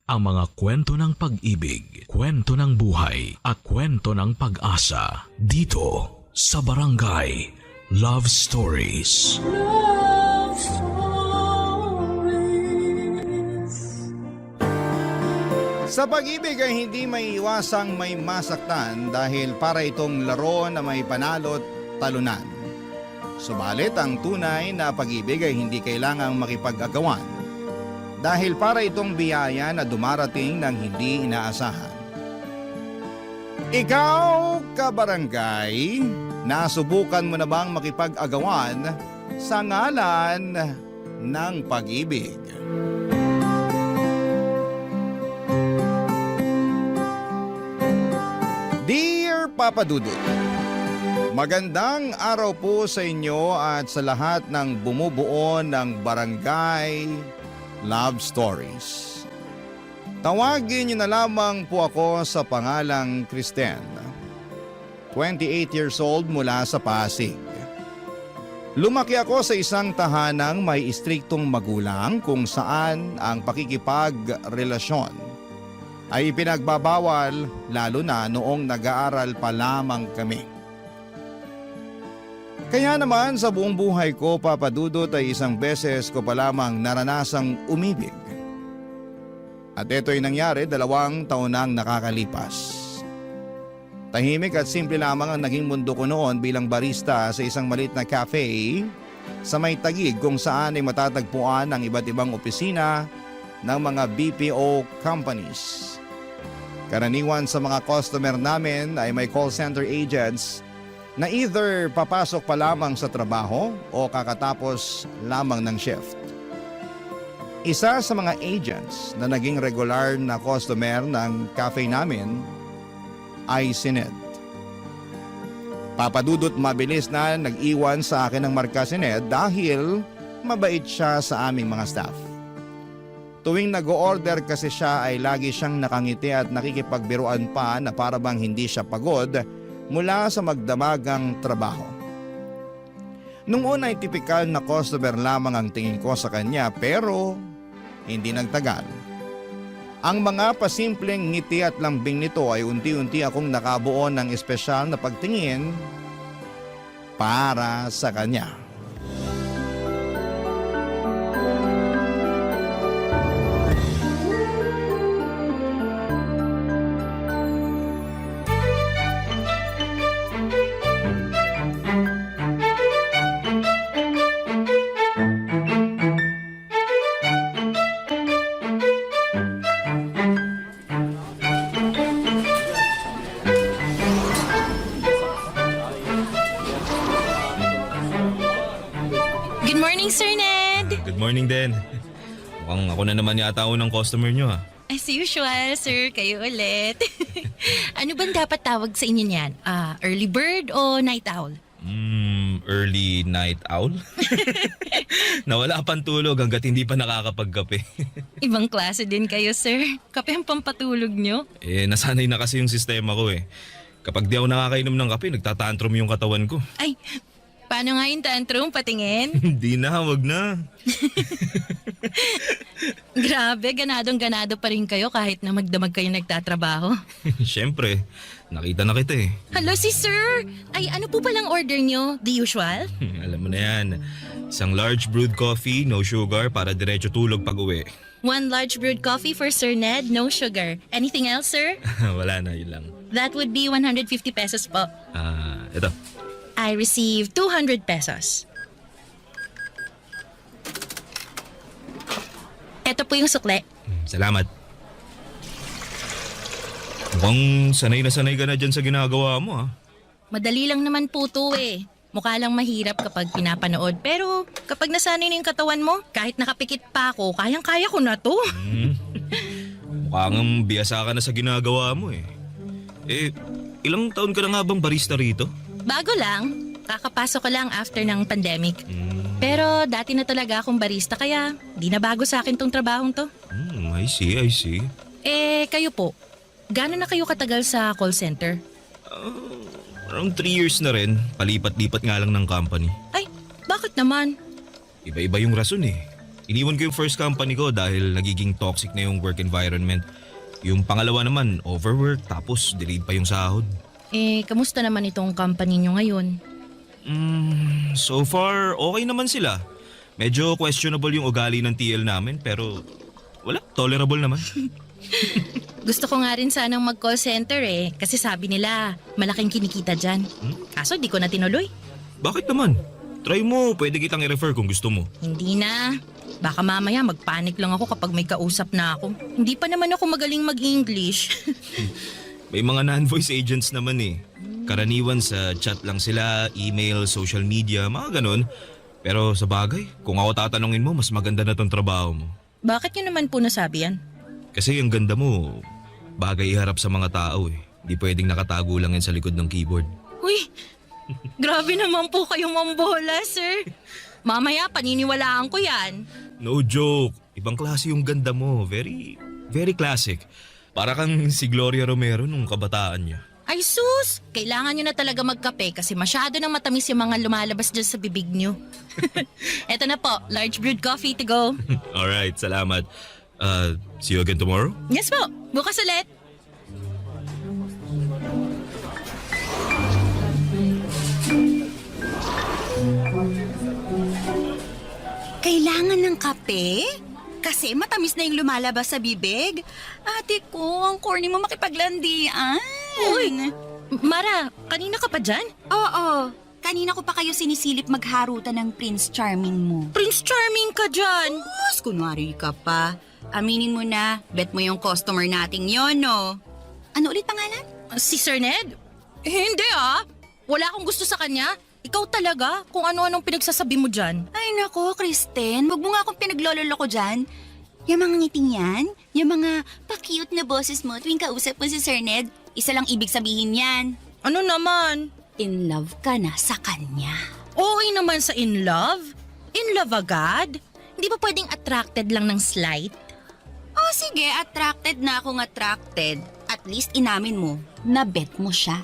ang mga kwento ng pag-ibig, kwento ng buhay, at kwento ng pag-asa dito sa Barangay Love Stories. Love Stories. Sa pag-ibig ay hindi may iwasang may masaktan dahil para itong laro na may panalo't talunan. Subalit ang tunay na pag-ibig ay hindi kailangang makipag-agawan dahil para itong biyaya na dumarating ng hindi inaasahan. Ikaw, kabarangay, nasubukan mo na bang makipag-agawan sa ngalan ng pag-ibig? Dear Papa Dudut, magandang araw po sa inyo at sa lahat ng bumubuo ng Barangay Love Stories. Tawagin niyo na lamang po ako sa pangalang Kristen. 28 years old mula sa Pasig. Lumaki ako sa isang tahanang may istriktong magulang kung saan ang pakikipagrelasyon ay ipinagbabawal lalo na noong nag-aaral pa lamang kami. Kaya naman sa buong buhay ko, Papa Dudut, ay isang beses ko pa lamang naranasang umibig. At ito'y nangyari 2 taon nang nakakalipas. Tahimik at simple lamang ang naging mundo ko noon bilang barista sa isang maliit na cafe sa may Taguig kung saan ay matatagpuan ang iba't ibang opisina ng mga BPO companies. Karaniwan sa mga customer namin ay may call center agents na either papasok pa lamang sa trabaho o kakatapos lamang ng shift. Isa sa mga agents na naging regular na customer ng cafe namin ay si Ned. Papadudot mabilis na nag-iwan sa akin ng marka si Ned dahil mabait siya sa aming mga staff. Tuwing nag-o-order kasi siya ay lagi siyang nakangiti at nakikipagbiruan pa na para bang hindi siya pagod mula sa magdamagang trabaho. Nung una ay tipikal na customer lamang ang tingin ko sa kanya pero hindi nagtagal. Ang mga pasimpleng ngiti at lambing nito ay unti-unti akong nakabuo ng espesyal na pagtingin para sa kanya. Good morning, Sir Ned! Good morning din. Mukhang ako na naman yata unang customer nyo ha. As usual, sir, kayo ulit. Ano bang dapat tawag sa inyo niyan? Early bird o night owl? Early night owl? Nawala pang tulog hanggat hindi pa nakakapagkape. Ibang klase din kayo, sir. Kape ang pampatulog nyo. Nasanay na kasi yung sistema ko eh. Kapag di ako nakakainom ng kape, nagtatantrum yung katawan ko. Ay, paano nga yung tantrum? Patingin? Hindi na, wag na. Grabe, ganadong-ganado pa rin kayo kahit na magdamag kayo nagtatrabaho. Siyempre, nakita na kita eh. Hello, si sir! Ay, ano po palang order nyo? The usual? Alam mo na yan. Isang large brewed coffee, no sugar, para diretso tulog pag uwi. 1 large brewed coffee for Sir Ned, no sugar. Anything else, sir? Wala na, yun lang. That would be 150 pesos po. Ito. I received 200 pesos. Ito po yung sukle. Salamat. Mukhang sanay na sanay ka na dyan sa ginagawa mo ha. Madali lang naman po to eh. Mukha lang mahirap kapag pinapanood. Pero kapag nasanay na yung katawan mo, kahit nakapikit pa ako, kayang-kaya ko na to. Mukhang biyasa ka na sa ginagawa mo eh. Ilang taon ka na nga bang barista rito? Bago lang. Kakapasok ko lang after ng pandemic. Pero dati na talaga akong barista kaya di na bago sa akin tong trabahong to. I see. Kayo po, gaano na kayo katagal sa call center? Around 3 years na rin. Palipat-lipat nga lang ng company. Ay, bakit naman? Iba-iba yung rason eh. Iniwan ko yung first company ko dahil nagiging toxic na yung work environment. Yung pangalawa naman, overwork, tapos delayed pa yung sahod. Kamusta naman itong company nyo ngayon? So far, okay naman sila. Medyo questionable yung ugali ng TL namin pero wala, tolerable naman. Gusto ko nga rin sanang mag-call center kasi sabi nila malaking kinikita dyan. Kaso di ko na tinuloy. Bakit naman? Try mo, pwede kitang i-refer kung gusto mo. Hindi na. Baka mamaya magpanik lang ako kapag may kausap na ako. Hindi pa naman ako magaling mag-English. May mga non-voice agents naman eh. Karaniwan sa chat lang sila, email, social media, mga ganun. Pero sa bagay, kung ako tatanungin mo, mas maganda na tong trabaho mo. Bakit nyo naman po nasabi yan? Kasi ang ganda mo, bagay iharap sa mga tao eh. Hindi pwedeng nakatago lang yan sa likod ng keyboard. Uy, grabe naman po kayong mambola, sir. Mamaya paniniwalaan ko yan. No joke. Ibang klase yung ganda mo. Very, very classic. Para kang si Gloria Romero nung kabataan niya. Ay sus, kailangan nyo na talaga magkape kasi masyado nang matamis yung mga lumalabas dyan sa bibig nyo. Eto na po, large brewed coffee to go. Alright, salamat. See you again tomorrow? Yes po, bukas ulit. Kailangan ng kape? Kasi matamis na yung lumalabas sa bibig. Ate ko, ang corny mo makipaglandian. Uy, Mara, kanina ka pa dyan? Oo, kanina ko pa kayo sinisilip magharutan ng Prince Charming mo. Prince Charming ka dyan. Mas, kunwari ka pa. Aminin mo na, bet mo yung customer nating yon, no? Ano ulit pangalan? Si Sir Ned? Hindi ah. Wala akong gusto sa kanya. Ikaw talaga kung ano-anong pinagsasabi mo dyan. Ay nako, Kristen, wag mo nga akong pinaglololo ko dyan. Yung mga ngiting yan, yung mga pa-cute na boses mo tuwing kausap mo si Sir Ned, isa lang ibig sabihin yan. Ano naman? In love ka na sa kanya. Okay naman sa in love? In love agad? Hindi ba pwedeng attracted lang ng slight? Oh sige, attracted na akong attracted. At least inamin mo, na bet mo siya.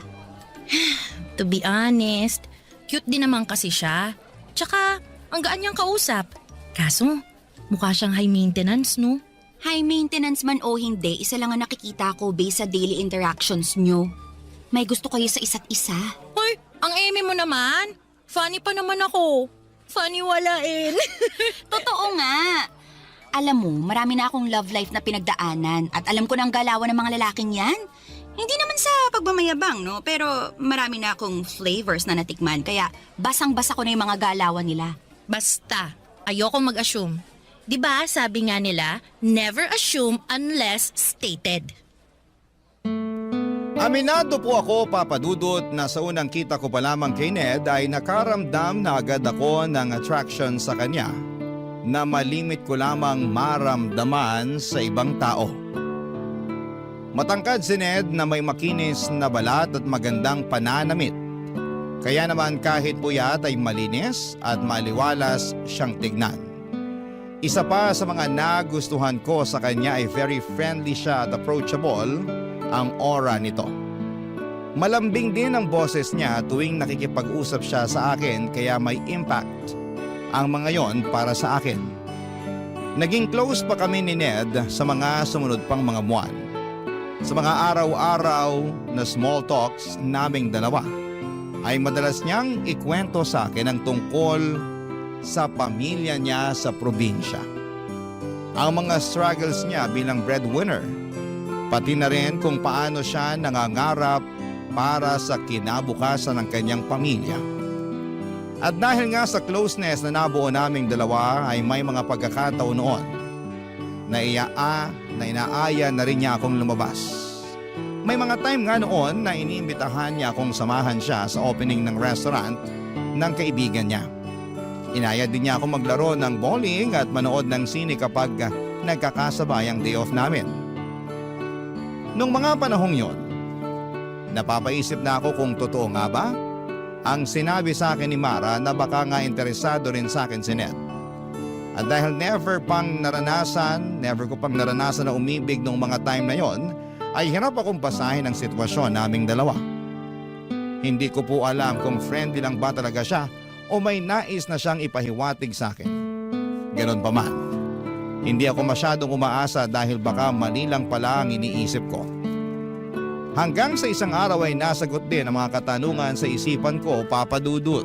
To be honest, cute din naman kasi siya. Tsaka, ang gaan niyang kausap. Kaso, mukha siyang high maintenance, no? High maintenance man o hindi, isa lang ang nakikita ko based sa daily interactions nyo. May gusto kayo sa isa't isa. Hoy, ang eme mo naman. Funny pa naman ako. Funny walain. Totoo nga. Alam mo, marami na akong love life na pinagdaanan at alam ko na ang galawan ng mga lalaking yan. Hindi naman sa pagmamayabang, no? Pero marami na akong flavors na natikman kaya basang-basa ko na yung mga galawan nila. Basta, ayoko mag-assume. 'Di ba sabi nga nila, never assume unless stated. Aminado po ako, Papa Dudut, na sa unang kita ko pa lamang kay Ned ay nakaramdam na agad ako ng attraction sa kanya na malimit ko lamang maramdaman sa ibang tao. Matangkad si Ned na may makinis na balat at magandang pananamit. Kaya naman kahit puyat ay malinis at maliwalas siyang tignan. Isa pa sa mga nagustuhan ko sa kanya ay very friendly siya at approachable ang aura nito. Malambing din ang boses niya tuwing nakikipag-usap siya sa akin kaya may impact ang mga yon para sa akin. Naging close pa kami ni Ned sa mga sumunod pang mga buwan. Sa mga araw-araw na small talks naming dalawa ay madalas niyang ikwento sa akin ang tungkol sa pamilya niya sa probinsya. Ang mga struggles niya bilang breadwinner, pati na rin kung paano siya nangangarap para sa kinabukasan ng kanyang pamilya. At dahil nga sa closeness na nabuo naming dalawa ay may mga pagkakataon noon na inaaya na rin niya akong lumabas. May mga time nga noon na iniimbitahan niya akong samahan siya sa opening ng restaurant ng kaibigan niya. Inaya din niya akong maglaro ng bowling at manood ng sine kapag nagkakasabay ang day off namin. Nung mga panahong yon, napapaisip na ako kung totoo nga ba ang sinabi sa akin ni Mara na baka nga interesado rin sa akin si Ned. At dahil never ko pang naranasan na umibig nung mga time na yon, ay hirap akong basahin ang sitwasyon naming dalawa. Hindi ko po alam kung friendly lang ba talaga siya o may nais na siyang ipahiwatig sa akin. Ganon pa man, Hindi ako masyadong umaasa dahil baka mali lang pala ang iniisip ko. Hanggang sa isang araw ay nasagot din ang mga katanungan sa isipan ko, Papa Dudut.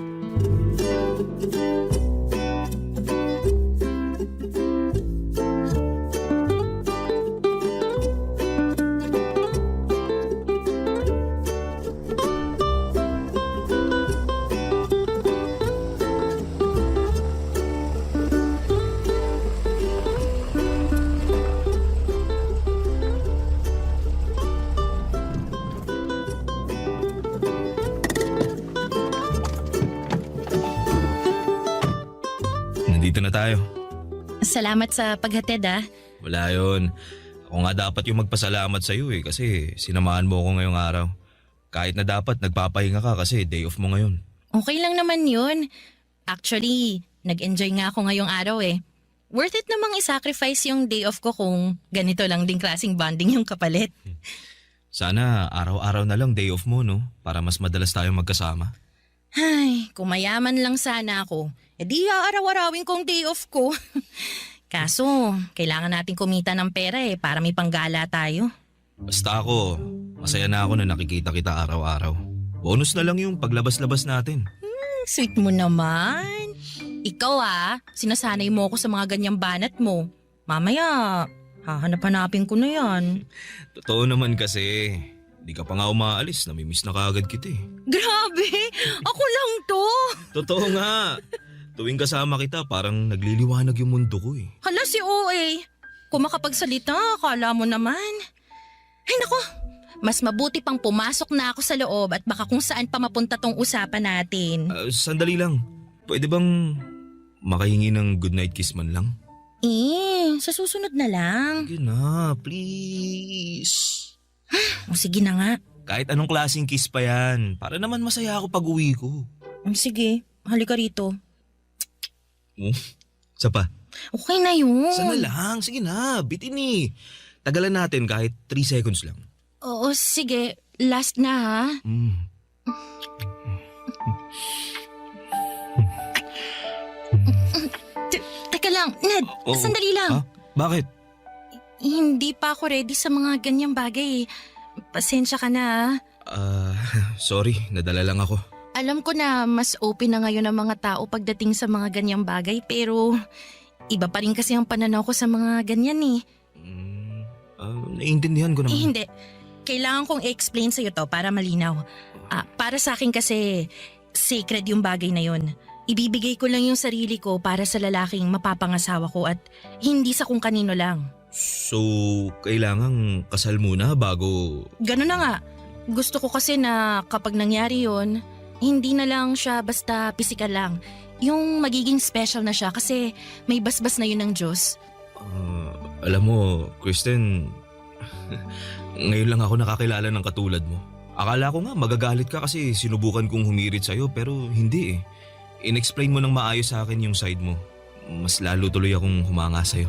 Nandito na tayo. Salamat sa paghatid ah. Wala yun. Ako nga dapat yung magpasalamat sa'yo kasi sinamahan mo ako ngayong araw. Kahit na dapat nagpapahinga ka kasi day off mo ngayon. Okay lang naman yun. Actually, nag-enjoy nga ako ngayong araw eh. Worth it namang i-sacrifice yung day off ko kung ganito lang din klaseng bonding yung kapalit. Sana araw-araw na lang day off mo, no? Para mas madalas tayong magkasama. Ay, kung mayaman lang sana ako, edi aaraw-arawin kong day off ko. Kaso, kailangan natin kumita ng pera para may panggala tayo. Basta ako, masaya na ako na nakikita kita araw-araw. Bonus na lang yung paglabas-labas natin. Sweet mo naman. Ikaw sinasanay mo ako sa mga ganyang banat mo. Mamaya, hahanap-hanapin ko na yan. Totoo naman kasi, di ka pa nga umaalis, namimiss na kaagad kita eh. Grabe! Ako lang to! Totoo nga. Tuwing kasama kita, parang nagliliwanag yung mundo ko eh. Hala si OA. Kung makapagsalita, akala mo naman. Ay nako, mas mabuti pang pumasok na ako sa loob at baka kung saan pa mapunta tong usapan natin. Sandali lang. Pwede bang makahingi ng goodnight kiss man lang? Sa susunod na lang. Sige na, please. O sige na nga. Kahit anong klaseng kiss pa yan, para naman masaya ako pag uwi ko. Sige, halika rito. Isa pa. Okay na yun. Sana lang, sige na, bitin eh. Tagalan natin kahit 3 seconds lang. Oo, sige. Last na ha. Teka lang, Ned. Oo. Sandali lang. Ha? Bakit? Hindi pa ako ready sa mga ganyang bagay. Pasensya ka na. Sorry, nadala lang ako. Alam ko na mas open na ngayon ang mga tao pagdating sa mga ganyang bagay pero iba pa rin kasi ang pananaw ko sa mga ganyan eh. Naiintindihan ko naman. Hindi. Kailangan kong i-explain sa'yo to para malinaw. Para sa akin kasi sacred yung bagay na yun. Ibibigay ko lang yung sarili ko para sa lalaking mapapangasawa ko at hindi sa kung kanino lang. So, kailangang kasal muna bago... Ganun na nga. Gusto ko kasi na kapag nangyari yun, hindi na lang siya basta pisikal lang. Yung magiging special na siya kasi may basbas na yun ng Diyos. Alam mo, Kristen, ngayon lang ako nakakilala ng katulad mo. Akala ko nga magagalit ka kasi sinubukan kong humirit sa'yo pero hindi eh. In-explain mo ng maayos sa akin yung side mo. Mas lalo tuloy akong humanga sa'yo.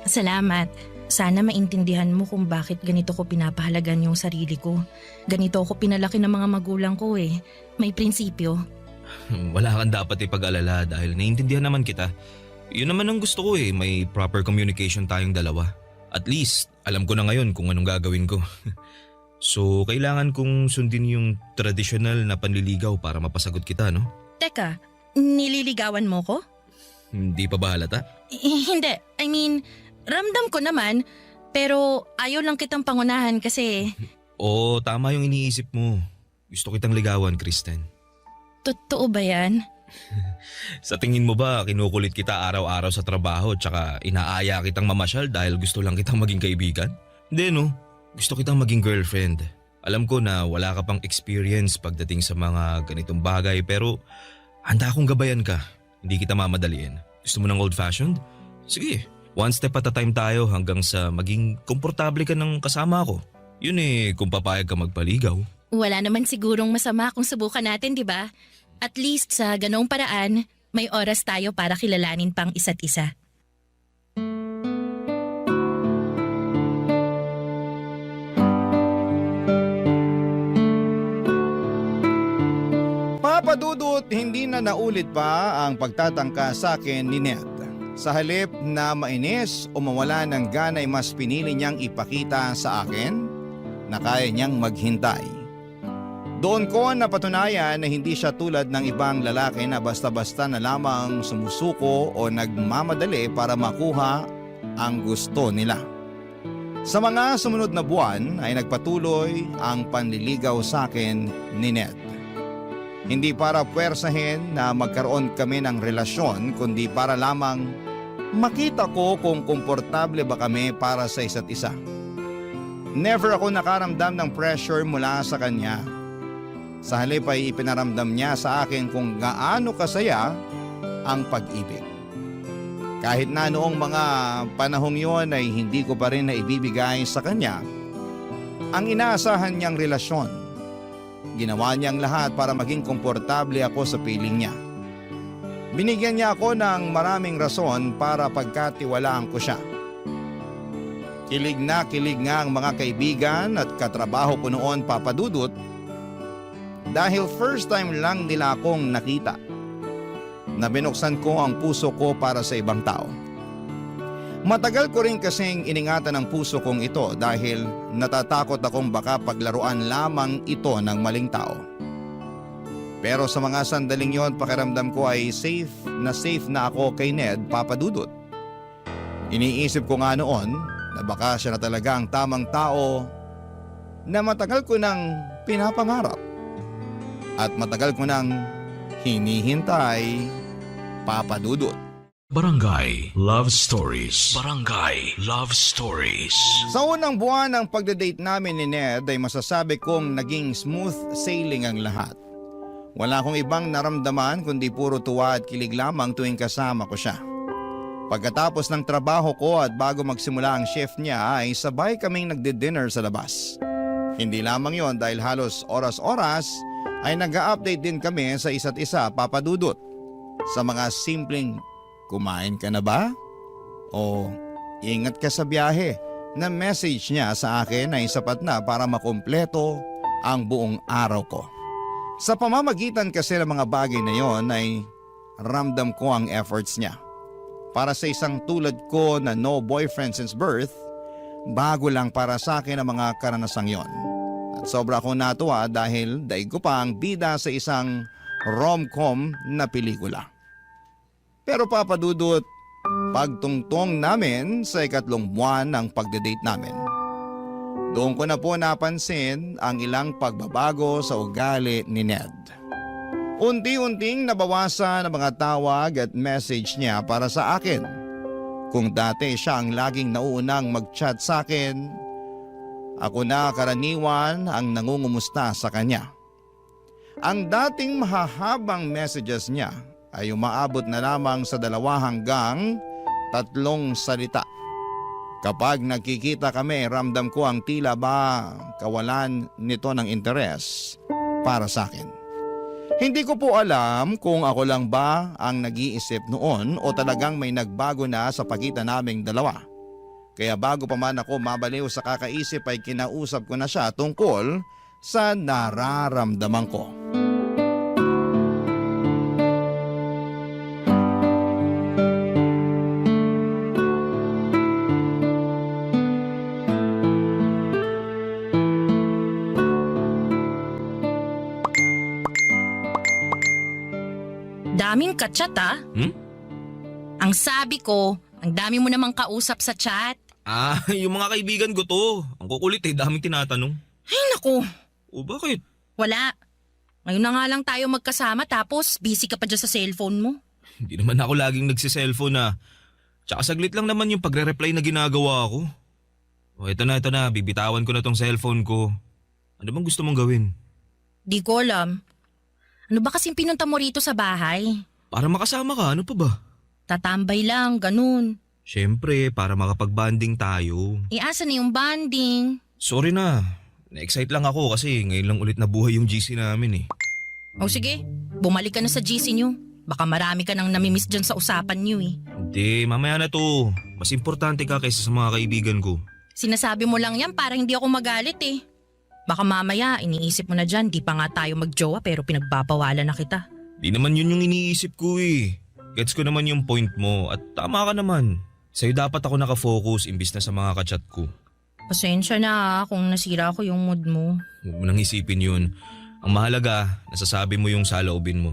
Salamat. Sana maintindihan mo kung bakit ganito ko pinapahalagan yung sarili ko. Ganito ako pinalaki ng mga magulang ko eh. May prinsipyo. Wala kang dapat ipag-alala dahil naiintindihan naman kita. Yun naman ang gusto ko eh, may proper communication tayong dalawa. At least, alam ko na ngayon kung anong gagawin ko. So, kailangan kong sundin yung traditional na panliligaw para mapasagot kita, no? Teka, nililigawan mo ko? Hindi pa ba halata? Hindi. I mean, ramdam ko naman. Pero ayaw lang kitang pangunahan kasi... Oo, tama yung iniisip mo. Gusto kitang ligawan, Kristen. Totoo ba yan? Sa tingin mo ba kinukulit kita araw-araw sa trabaho tsaka inaaya kitang mamasyal dahil gusto lang kitang maging kaibigan? Hindi no, gusto kitang maging girlfriend. Alam ko na wala ka pang experience pagdating sa mga ganitong bagay pero handa akong gabayan ka. Hindi kita mamadaliin. Gusto mo ng old-fashioned? Sige, one step at a time tayo hanggang sa maging komportable ka ng kasama ko. Yun kung papayag ka magpaligaw. Wala naman sigurong masama kung subukan natin, di ba? At least sa ganong paraan, may oras tayo para kilalanin pang isa't isa. Papa Dudut, hindi na naulit pa ang pagtatangka sa akin ni Ned. Sa halip na mainis o mawala ng gana ay mas pinili niyang ipakita sa akin na kaya niyang maghintay. Doon ko napatunayan na hindi siya tulad ng ibang lalaki na basta-basta na lamang sumusuko o nagmamadali para makuha ang gusto nila. Sa mga sumunod na buwan ay nagpatuloy ang panliligaw sa akin ni Ned. Hindi para puwersahin na magkaroon kami ng relasyon kundi para lamang makita ko kung komportable ba kami para sa isa't isa. Never ako nakaramdam ng pressure mula sa kanya. Sa halip ay ipinaramdam niya sa akin kung gaano kasaya ang pag-ibig. Kahit na noong mga panahong yon ay hindi ko pa rin naibibigay sa kanya ang inaasahan niyang relasyon. Ginawa niyang lahat para maging komportable ako sa piling niya. Binigyan niya ako ng maraming rason para pagkatiwalaan ko siya. Kilig nga ang mga kaibigan at katrabaho ko noon, Papa Dudut, dahil first time lang nila akong nakita na binuksan ko ang puso ko para sa ibang tao. Matagal ko rin kasing iningatan ang puso kong ito dahil natatakot akong baka paglaruan lamang ito ng maling tao. Pero sa mga sandaling yon, pakiramdam ko ay safe na ako kay Ned, Papa Dudut. Iniisip ko nga noon na baka siya na talaga ang tamang tao na matagal ko nang pinapangarap at matagal ko nang hinihintay, Papa Dudut. Barangay Love Stories. Barangay Love Stories. Sa unang buwan ng pagdadate namin ni Ned ay masasabi kong naging smooth sailing ang lahat. Wala akong ibang naramdaman kundi puro tuwa at kilig lamang tuwing kasama ko siya. Pagkatapos ng trabaho ko at bago magsimula ang shift niya ay sabay kaming nagdi-dinner sa labas. Hindi lamang yon dahil halos oras-oras ay nag-a-update din kami sa isa't isa, Papa Dudut. Sa mga simpleng, kumain ka na ba? O ingat ka sa biyahe, na message niya sa akin ay sapat na para makumpleto ang buong araw ko. Sa pamamagitan kasi ng mga bagay na yon ay ramdam ko ang efforts niya. Para sa isang tulad ko na no boyfriend since birth, bago lang para sa akin ang mga karanasang yon. At sobra akong natuwa dahil daig ko pa ang bida sa isang rom-com na pelikula. Pero Papa Dudut, pagtungtong namin sa ikatlong buwan ng pagdadate namin, doon ko na po napansin ang ilang pagbabago sa ugali ni Ned. Unti-unting nabawasan ang mga tawag at message niya para sa akin. Kung dati siya ang laging nauunang mag-chat sa akin, ako na karaniwan ang nangungumusta sa kanya. Ang dating mahahabang messages niya ay umaabot na lamang sa 2 hanggang 3 salita. Kapag nagkikita kami, ramdam ko ang tila ba kawalan nito ng interes para sa akin. Hindi ko po alam kung ako lang ba ang nag-iisip noon o talagang may nagbago na sa pagitan naming dalawa. Kaya bago pa man ako mabaliw sa kakaisip ay kinausap ko na siya tungkol sa nararamdaman ko. Daming ka-chat ah. Ang sabi ko, ang dami mo namang kausap sa chat. Yung mga kaibigan ko to. Ang kukulit daming tinatanong. Ay naku, O bakit? wala. Ngayon na nga lang tayo magkasama tapos busy ka pa dyan sa cellphone mo. Hindi naman ako laging nagsiselfone na. Tsaka saglit lang naman yung pagre-reply na ginagawa ko. O ito na, bibitawan ko na tong cellphone ko. Ano bang gusto mong gawin? Di ko alam. Ano ba kasing pinunta mo rito sa bahay? Para makasama ka, ano pa ba? Tatambay lang, ganun. Siyempre, para makapag-banding tayo. Asa na yung banding? Sorry na, na-excite lang ako kasi ngayon lang ulit nabuhay yung GC namin eh. O sige, bumalik ka na sa GC nyo. Baka marami ka nang namimiss dyan sa usapan nyo eh. Hindi, mamaya na to. Mas importante ka kaysa sa mga kaibigan ko. Sinasabi mo lang yan para hindi ako magalit eh. Baka mamaya iniisip mo na dyan, di pa nga tayo magjowa pero pinagbabawalan na kita. Di naman yun yung iniisip ko eh. Gets ko naman yung point mo at tama ka naman. Sa'yo dapat ako nakafocus imbis na sa mga kachat ko. Pasensya na kung nasira ko yung mood mo. Huwag mo nang isipin yun. Ang mahalaga, nasasabi mo yung saloobin mo.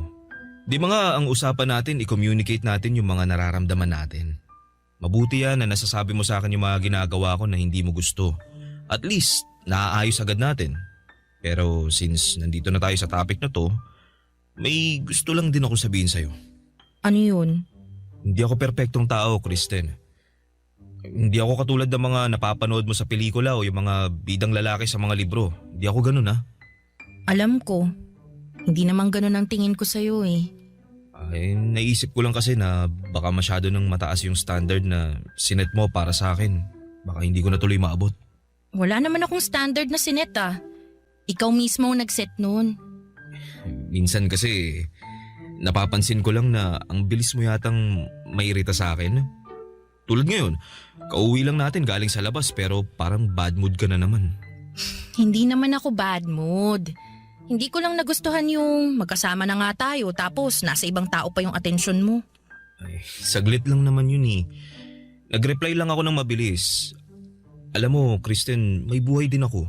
Di ba nga ang usapan natin, i-communicate natin yung mga nararamdaman natin. Mabuti yan na nasasabi mo sa akin yung mga ginagawa ko na hindi mo gusto. At least, naaayos agad natin. Pero since nandito na tayo sa topic na to, may gusto lang din ako sabihin sa'yo. Ano yun? Hindi ako perpektong tao, Kristen. Hindi ako katulad ng mga napapanood mo sa pelikula o yung mga bidang lalaki sa mga libro. Hindi ako ganun ha. Alam ko. Hindi naman ganun ang tingin ko sa'yo eh. Ay, naisip ko lang kasi na baka masyado nang mataas yung standard na sinet mo para sa akin. Baka hindi ko na tuloy maabot. Wala naman akong standard na sinet ah. Ikaw mismo ang nag-set noon. Minsan kasi napapansin ko lang na ang bilis mo yatang mairita sa akin. Tulad ngayon, kauwi lang natin galing sa labas pero parang bad mood ka na naman. Hindi naman ako bad mood. Hindi ko lang nagustuhan yung magkasama na nga tayo tapos nasa ibang tao pa yung atensyon mo. Ay, saglit lang naman yun eh. Nag-reply lang ako ng mabilis. Alam mo, Kristen, may buhay din ako.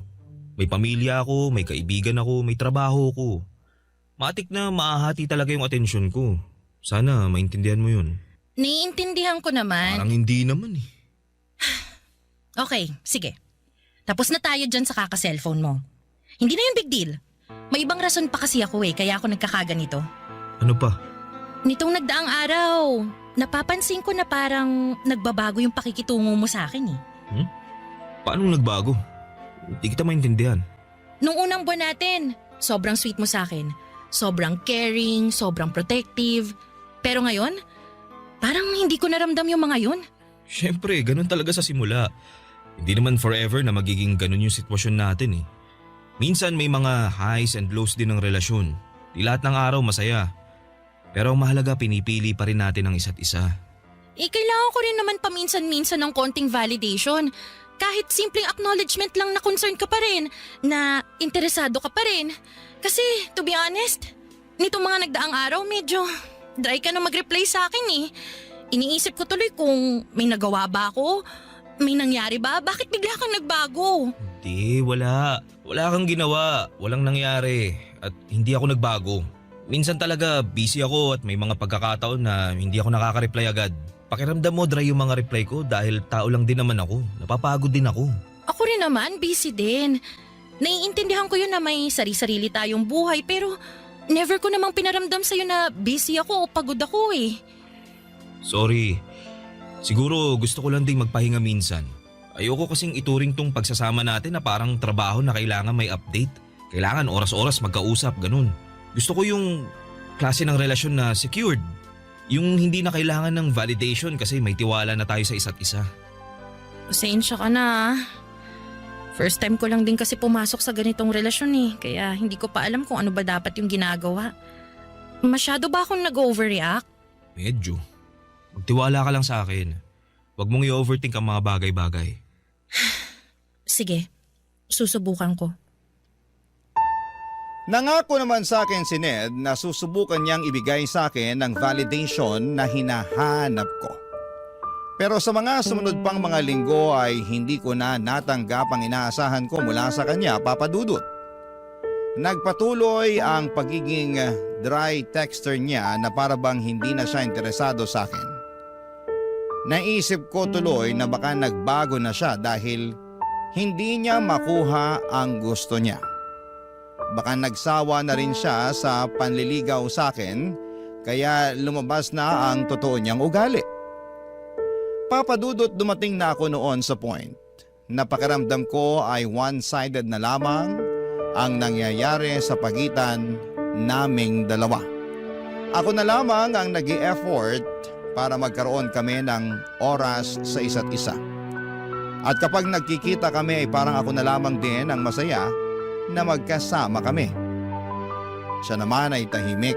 May pamilya ako, may kaibigan ako, may trabaho ako. Matik na maahati talaga yung atensyon ko. Sana maintindihan mo yun. Naiintindihan ko naman. Parang hindi naman eh. Okay, sige. Tapos na tayo dyan sa kaka-cellphone mo. Hindi na yun big deal. May ibang rason pa kasi ako eh, kaya ako nagkakaganito. Ano pa? Nitong nagdaang araw, napapansin ko na parang nagbabago yung pakikitungo mo sa akin eh. Paano nagbago? Hindi kita maintindihan. Nung unang buwan natin, sobrang sweet mo sa akin. Sobrang caring, sobrang protective. Pero ngayon, parang hindi ko naramdam yung mga yun. Siyempre, ganun talaga sa simula. Hindi naman forever na magiging ganun yung sitwasyon natin eh. Minsan may mga highs and lows din ng relasyon. Di lahat ng araw masaya. Pero ang mahalaga, pinipili pa rin natin ang isa't isa. Kailangan ko rin naman paminsan-minsan ng konting validation. Kahit simpleng acknowledgement lang na concerned ka pa rin, na interesado ka pa rin. Kasi, to be honest, nitong mga nagdaang araw medyo dry ka na mag-reply sa akin eh. Iniisip ko tuloy kung may nagawa ba ako, may nangyari ba, bakit bigla kang nagbago? Hindi, wala. Wala kang ginawa. Walang nangyari. At hindi ako nagbago. Minsan talaga busy ako at may mga pagkakataon na hindi ako nakaka-reply agad. Pakiramdam mo dry yung mga reply ko dahil tao lang din naman ako. Napapagod din ako. Ako rin naman, busy din. Naiintindihan ko yun na may sarili-sarili tayong buhay pero never ko namang pinaramdam sa'yo na busy ako o pagod ako eh. Sorry. Siguro gusto ko lang ding magpahinga minsan. Ayoko kasing ituring tong pagsasama natin na parang trabaho na kailangan may update. Kailangan oras-oras magkausap, ganun. Gusto ko yung klase ng relasyon na secured. Yung hindi na kailangan ng validation kasi may tiwala na tayo sa isa't isa. Pasensya ka na. First time ko lang din kasi pumasok sa ganitong relasyon eh. Kaya hindi ko pa alam kung ano ba dapat yung ginagawa. Masyado ba akong nag-overreact? Medyo. Magtiwala ka lang sa akin. Huwag mong i-overthink ang mga bagay-bagay. Sige, susubukan ko. Nangako naman sa akin si Ned na susubukan niyang ibigay sa akin ang validation na hinahanap ko. Pero sa mga sumunod pang mga linggo ay hindi ko na natanggap ang inaasahan ko mula sa kanya, Papa Dudut. Nagpatuloy ang pagiging dry texter niya na para bang hindi na siya interesado sa akin. Naisip ko tuloy na baka nagbago na siya dahil hindi niya makuha ang gusto niya. Baka nagsawa na rin siya sa panliligaw sa akin kaya lumabas na ang totoo niyang ugali. Papadudot, dumating na ako noon sa point na pakiramdam ko ay one-sided na lamang ang nangyayari sa pagitan naming dalawa. Ako na lamang ang nag-i-effort para magkaroon kami ng oras sa isa't isa. At kapag nagkikita kami ay parang ako na lamang din ang masaya na magkasama kami. Siya naman ay tahimik.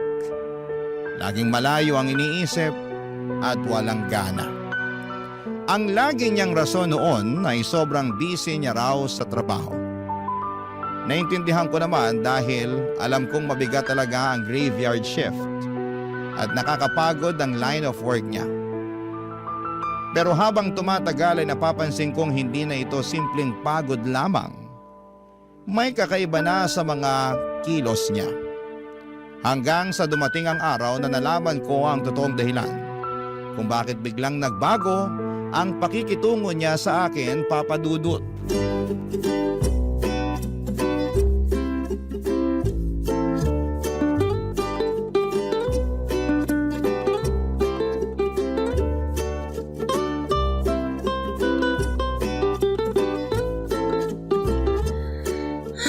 Laging malayo ang iniisip at walang gana. Ang lagi niyang rason noon ay sobrang busy niya raw sa trabaho. Naintindihan ko naman dahil alam kong mabigat talaga ang graveyard shift. at nakakapagod ang line of work niya. Pero habang tumatagal ay napapansin kong hindi na ito simpleng pagod lamang. May kakaiba na sa mga kilos niya. Hanggang sa dumating ang araw na nalaman ko ang totoong dahilan kung bakit biglang nagbago ang pakikitungo niya sa akin, Papa Dudut.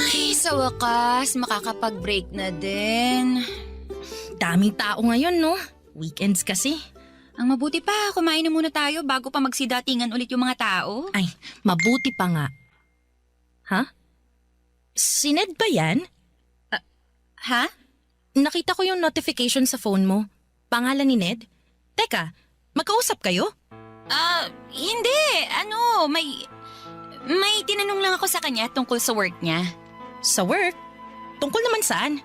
Ay, sa wakas, makakapag-break na din. Daming tao ngayon, no? Weekends kasi. Ang mabuti pa, kumain na muna tayo bago pa magsidatingan ulit yung mga tao. Ay, mabuti pa nga. Ha? Si Ned ba yan? Ha? Nakita ko yung notification sa phone mo. Pangalan ni Ned? Teka, magkausap kayo? Hindi. May tinanong lang ako sa kanya tungkol sa work niya. Sa work? Tungkol naman saan?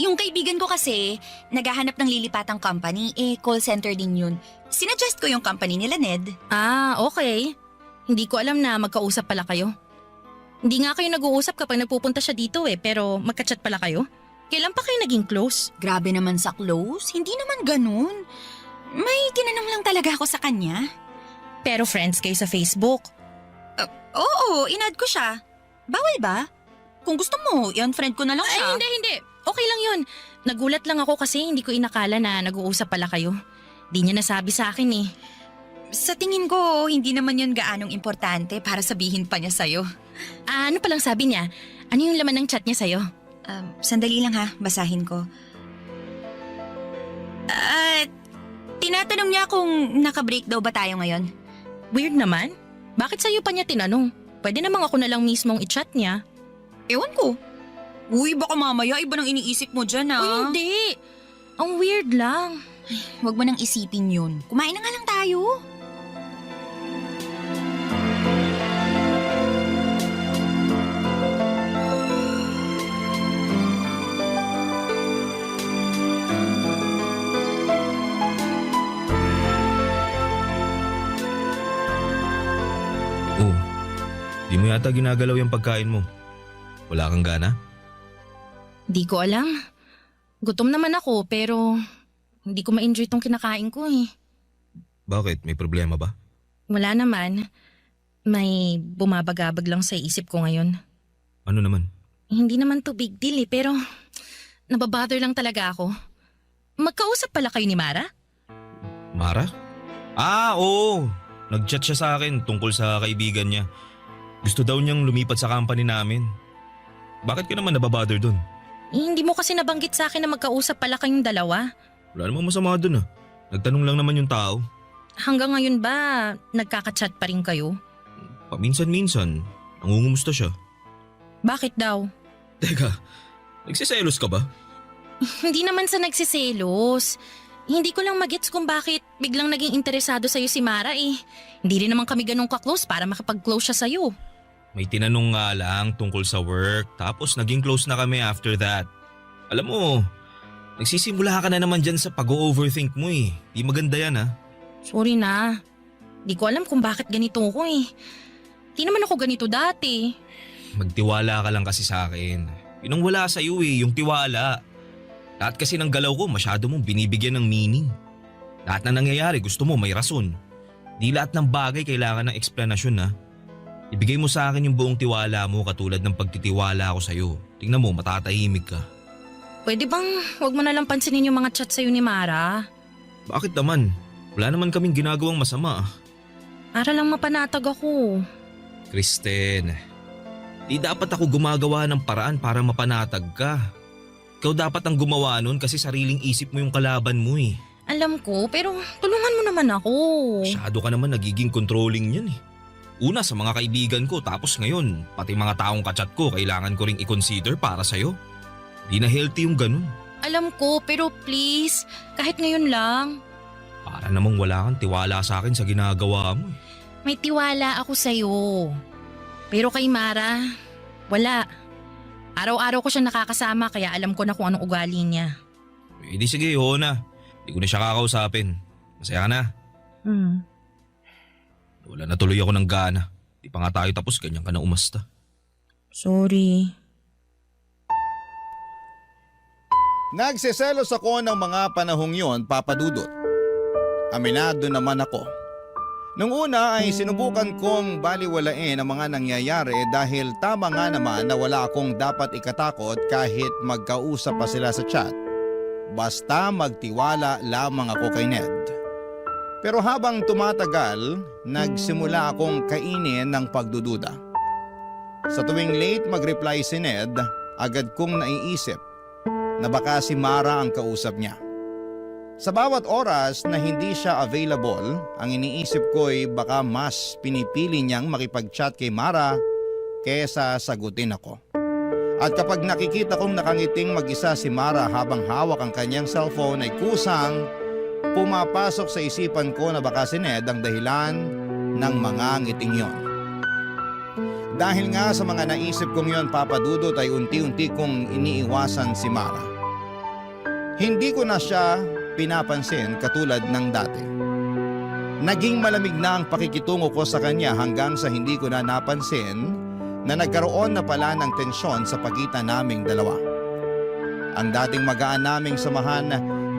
Yung kaibigan ko kasi, naghahanap ng lilipatang company, call center din yun. Sinuggest ko yung company nila, Ned. Ah, okay. Hindi ko alam na magkausap pala kayo. Hindi nga kayo nag-uusap kapag nagpupunta siya dito pero magka-chat pala kayo. Kailan pa kayo naging close? Grabe naman sa close, hindi naman ganun. May tinanong lang talaga ako sa kanya. Pero friends kayo sa Facebook. Oo, in-add ko siya. Bawal ba? Kung gusto mo, i-unfriend ko na lang siya. Ay, hindi. Okay lang yun. Nagulat lang ako kasi hindi ko inakala na nag-uusap pala kayo. Di niya nasabi sa akin eh. Sa tingin ko, hindi naman yun gaanong importante para sabihin pa niya sa'yo. Ano palang sabi niya? Ano yung laman ng chat niya sa'yo? Sandali lang ha, basahin ko. Tinatanong niya kung naka-break daw ba tayo ngayon. Weird naman. Bakit sa'yo pa niya tinanong? Pwede namang ako na lang mismong i-chat niya. Ewan ko. Uy, baka mamaya iba nang iniisip mo dyan Uy, hindi. Ang weird lang. Huwag mo nang isipin yun. Kumain na nga lang tayo. Oh, di mo yata ginagalaw yung pagkain mo. Wala kang gana? Di ko alam. Gutom naman ako pero hindi ko ma-enjoy tong kinakain ko eh. Bakit? May problema ba? Wala naman. May bumabagabag lang sa isip ko ngayon. Ano naman? Hindi naman to big deal pero nababother lang talaga ako. Magkausap pala kayo ni Mara? Mara? Oo. Nag-chat siya sa akin tungkol sa kaibigan niya. Gusto daw niyang lumipat sa company namin. Bakit ka naman nababother dun? Hindi mo kasi nabanggit sa akin na magkausap pala kayong dalawa. Wala namang masama dun. Nagtanong lang naman yung tao. Hanggang ngayon ba nagkaka-chat pa rin kayo? Paminsan-minsan, nangungumusta siya. Bakit daw? Teka, nagsiselos ka ba? Hindi naman sa nagsiselos. Hindi ko lang magets kung bakit biglang naging interesado sa'yo si Mara eh. Hindi rin naman kami ganun ka-close para makapag-close siya sa'yo. May tinanong nga lang tungkol sa work tapos naging close na kami after that. Alam mo, nagsisimula ka na naman dyan sa pag-overthink mo eh. Di maganda yan ha. Sorry na. Di ko alam kung bakit ganito ko eh. Di naman ako ganito dati. Magtiwala ka lang kasi sa akin. Yun ang wala sa'yo eh, yung tiwala. Lahat kasi ng galaw ko masyado mong binibigyan ng meaning. Lahat na nangyayari gusto mo may rason. Di lahat ng bagay kailangan ng eksplanasyon ha. Ibigay mo sa akin yung buong tiwala mo katulad ng pagtitiwala ko sa'yo. Tingnan mo, matatahimik ka. Pwede bang wag mo na lang pansinin yung mga chat sa'yo ni Mara? Bakit naman? Wala naman kaming ginagawang masama. Para lang mapanatag ako. Kristen, di dapat ako gumagawa ng paraan para mapanatag ka. Ikaw dapat ang gumawa nun kasi sariling isip mo yung kalaban mo eh. Alam ko, pero tulungan mo naman ako. Masyado ka naman nagiging controlling yan eh. Una sa mga kaibigan ko tapos ngayon, pati mga taong kachat ko kailangan ko ring i-consider para sa'yo. Di na healthy yung ganun. Alam ko, pero please, kahit ngayon lang. Para namang wala kang tiwala sa akin sa ginagawa mo. May tiwala ako sa'yo. Pero kay Mara, wala. Araw-araw ko siya nakakasama kaya alam ko na kung anong ugali niya. di sige, oo na. Hindi ko na siya kakausapin. Masaya ka na. Wala na tuloy ako ng gana. Di pa nga tayo tapos, ganyan ka na umasta. Sorry. Nagsiselos ako ng mga panahong yon, Papa Dudut. Aminado naman ako. Nung una ay sinubukan kong baliwalain ang mga nangyayari dahil tama nga naman na wala akong dapat ikatakot kahit magkausap pa sila sa chat. Basta magtiwala lamang ako kay Ned. Pero habang tumatagal, nagsimula akong kainin ng pagdududa. Sa tuwing late mag-reply si Ned, agad kong naiisip na baka si Mara ang kausap niya. Sa bawat oras na hindi siya available, ang iniisip ko'y baka mas pinipili niyang makipag-chat kay Mara kesa sagutin ako. At kapag nakikita kong nakangiting mag-isa si Mara habang hawak ang kanyang cellphone ay kusang pumapasok sa isipan ko na baka si Ned ang dahilan ng mga ngiting yon. Dahil nga sa mga naisip kong yon, Papa Dudut, ay unti-unti kong iniiwasan si Mara. Hindi ko na siya pinapansin katulad ng dati. Naging malamig na ang pakikitungo ko sa kanya hanggang sa hindi ko na napansin na nagkaroon na pala ng tensyon sa pagitan naming dalawa. Ang dating magaan naming samahan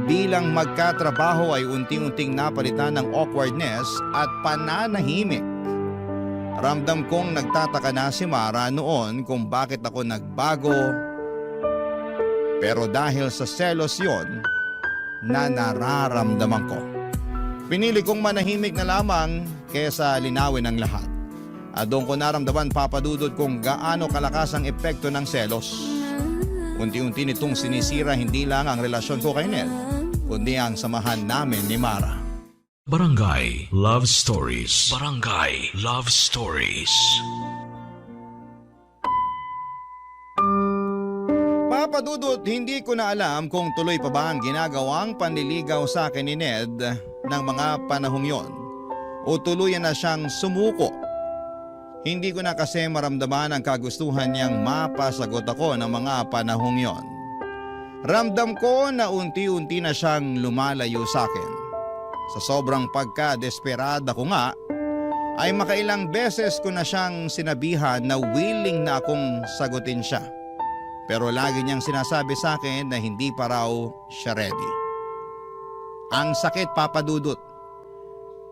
bilang magkatrabaho ay unti-unting napalitan ng awkwardness at pananahimik. Ramdam kong nagtataka na si Mara noon kung bakit ako nagbago. Pero dahil sa selos yon na nararamdaman ko, pinili kong manahimik na lamang kesa linawin ang lahat. At doon ko naramdaman, Papa Dudut, kung gaano kalakas ang epekto ng selos. Unti-unti nitong sinisira hindi lang ang relasyon ko kay Ned, kundi ang samahan namin ni Mara. Barangay Love Stories. Barangay Love Stories. Papa Dudut, hindi ko na alam kung tuloy pa ba ang ginagawang panliligaw sa akin ni Ned ng mga panahong yon o tuluyan na siyang sumuko. Hindi ko na kasi maramdaman ang kagustuhan niyang mapasagot ako ng mga panahong yon. Ramdam ko na unti-unti na siyang lumalayo sa akin. Sa sobrang pagka-desperada ko nga, ay makailang beses ko na siyang sinabihan na willing na akong sagutin siya. Pero lagi niyang sinasabi sa akin na hindi pa raw siya ready. Ang sakit, Papa Dudut.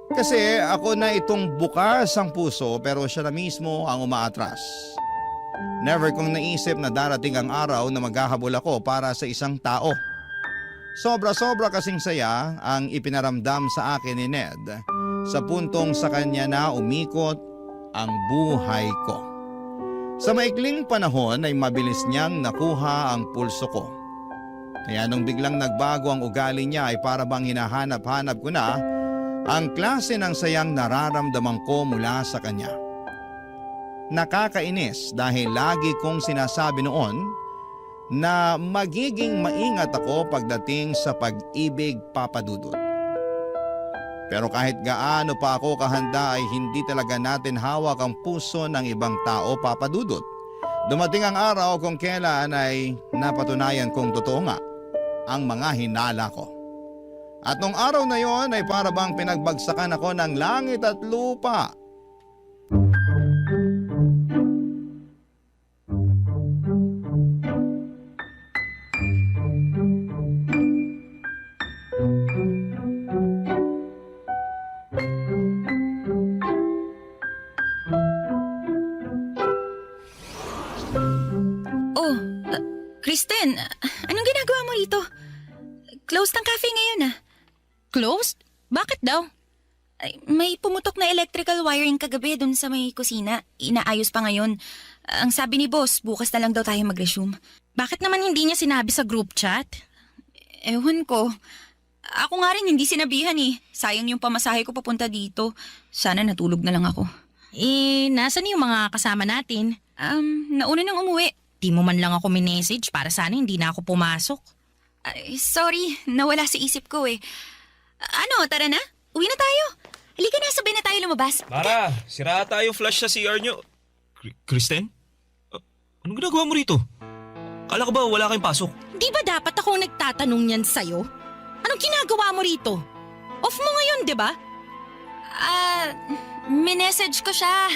Kasi ako na itong bukas ang puso pero siya na mismo ang umaatras. Never kong naisip na darating ang araw na maghahabol ako para sa isang tao. Sobra-sobra kasing saya ang ipinaramdam sa akin ni Ned sa puntong sa kanya na umikot ang buhay ko. Sa maikling panahon ay mabilis niyang nakuha ang pulso ko. Kaya nung biglang nagbago ang ugali niya ay para bang hinahanap-hanap ko na ang klase ng sayang nararamdaman ko mula sa kanya. Nakakainis dahil lagi kong sinasabi noon na magiging maingat ako pagdating sa pag-ibig, Papa Dudut. Pero kahit gaano pa ako kahanda ay hindi talaga natin hawak ang puso ng ibang tao, Papa Dudut. Dumating ang araw kung kailan ay napatunayan kong totoo nga ang mga hinala ko. At nung araw na yon ay para bang pinagbagsakan ako ng langit at lupa. Kristen, anong ginagawa mo rito? Closed ang cafe ngayon ah. Closed? Bakit daw? Ay, may pumutok na electrical wiring kagabi dun sa may kusina. Inaayos pa ngayon. Ang sabi ni boss, bukas na lang daw tayo mag-resume. Bakit naman hindi niya sinabi sa group chat? Ewan ko. Ako nga rin hindi sinabihan eh. Sayang yung pamasahe ko papunta dito. Sana natulog na lang ako. Nasaan yung mga kasama natin? Nauna nang umuwi. Di mo man lang ako minessage para sana hindi na ako pumasok. Ay, sorry, nawala sa isip ko eh. Ano, tara na? Uwi na tayo. Halika na, sabay na tayo lumabas. Mara, sira tayo flash sa CR nyo. Kristen? Anong ginagawa mo rito? Kala ko ba wala kayong pasok? Di ba dapat akong nagtatanong niyan sa'yo? Anong ginagawa mo rito? Off mo ngayon, di ba? Minessage ko siya.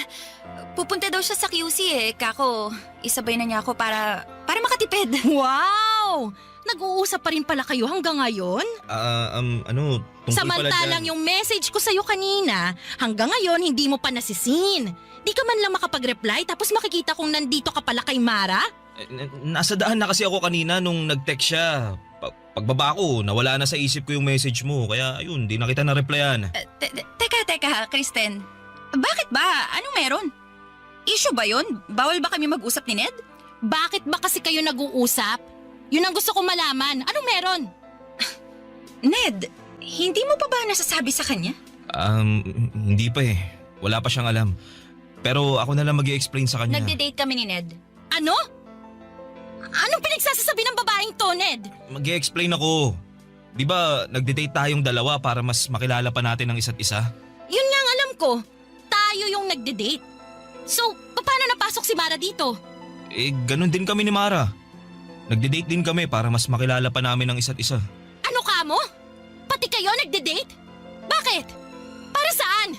Pupunta daw siya sa QC Kako, isabay na niya ako para makatipid. Wow! Nag-uusap pa rin pala kayo hanggang ngayon? Tungkol pala Samantalang dyan. yung message ko sa'yo kanina, hanggang ngayon hindi mo pa nasisin. Di ka man lang makapag-reply tapos makikita kong nandito ka pala kay Mara? Nasa daan na kasi ako kanina nung nag-text siya. Pagbaba ko, nawala na sa isip ko yung message mo. Kaya ayun, di na kita na-replyan. Teka, Kristen. Bakit ba? Anong meron? Issue ba yun? Bawal ba kami mag-usap ni Ned? Bakit ba kasi kayo nag-uusap? Yun ang gusto kong malaman. Anong meron? Ned, hindi mo pa ba nasasabi sa kanya? Hindi pa eh. Wala pa siyang alam. Pero ako na lang mag-i-explain sa kanya. Nagde-date kami ni Ned. Ano? Anong pinagsasasabi ng babaeng to, Ned? Mag-i-explain ako. Di ba nagde-date tayong dalawa para mas makilala pa natin ang isa't isa? Yun nga ang alam ko. Tayo yung nagde-date. So, paano napasok si Mara dito? Ganun din kami ni Mara. Nagde-date din kami para mas makilala pa namin ang isa't isa. Ano ka mo? Pati kayo nagde-date? Bakit? Para saan?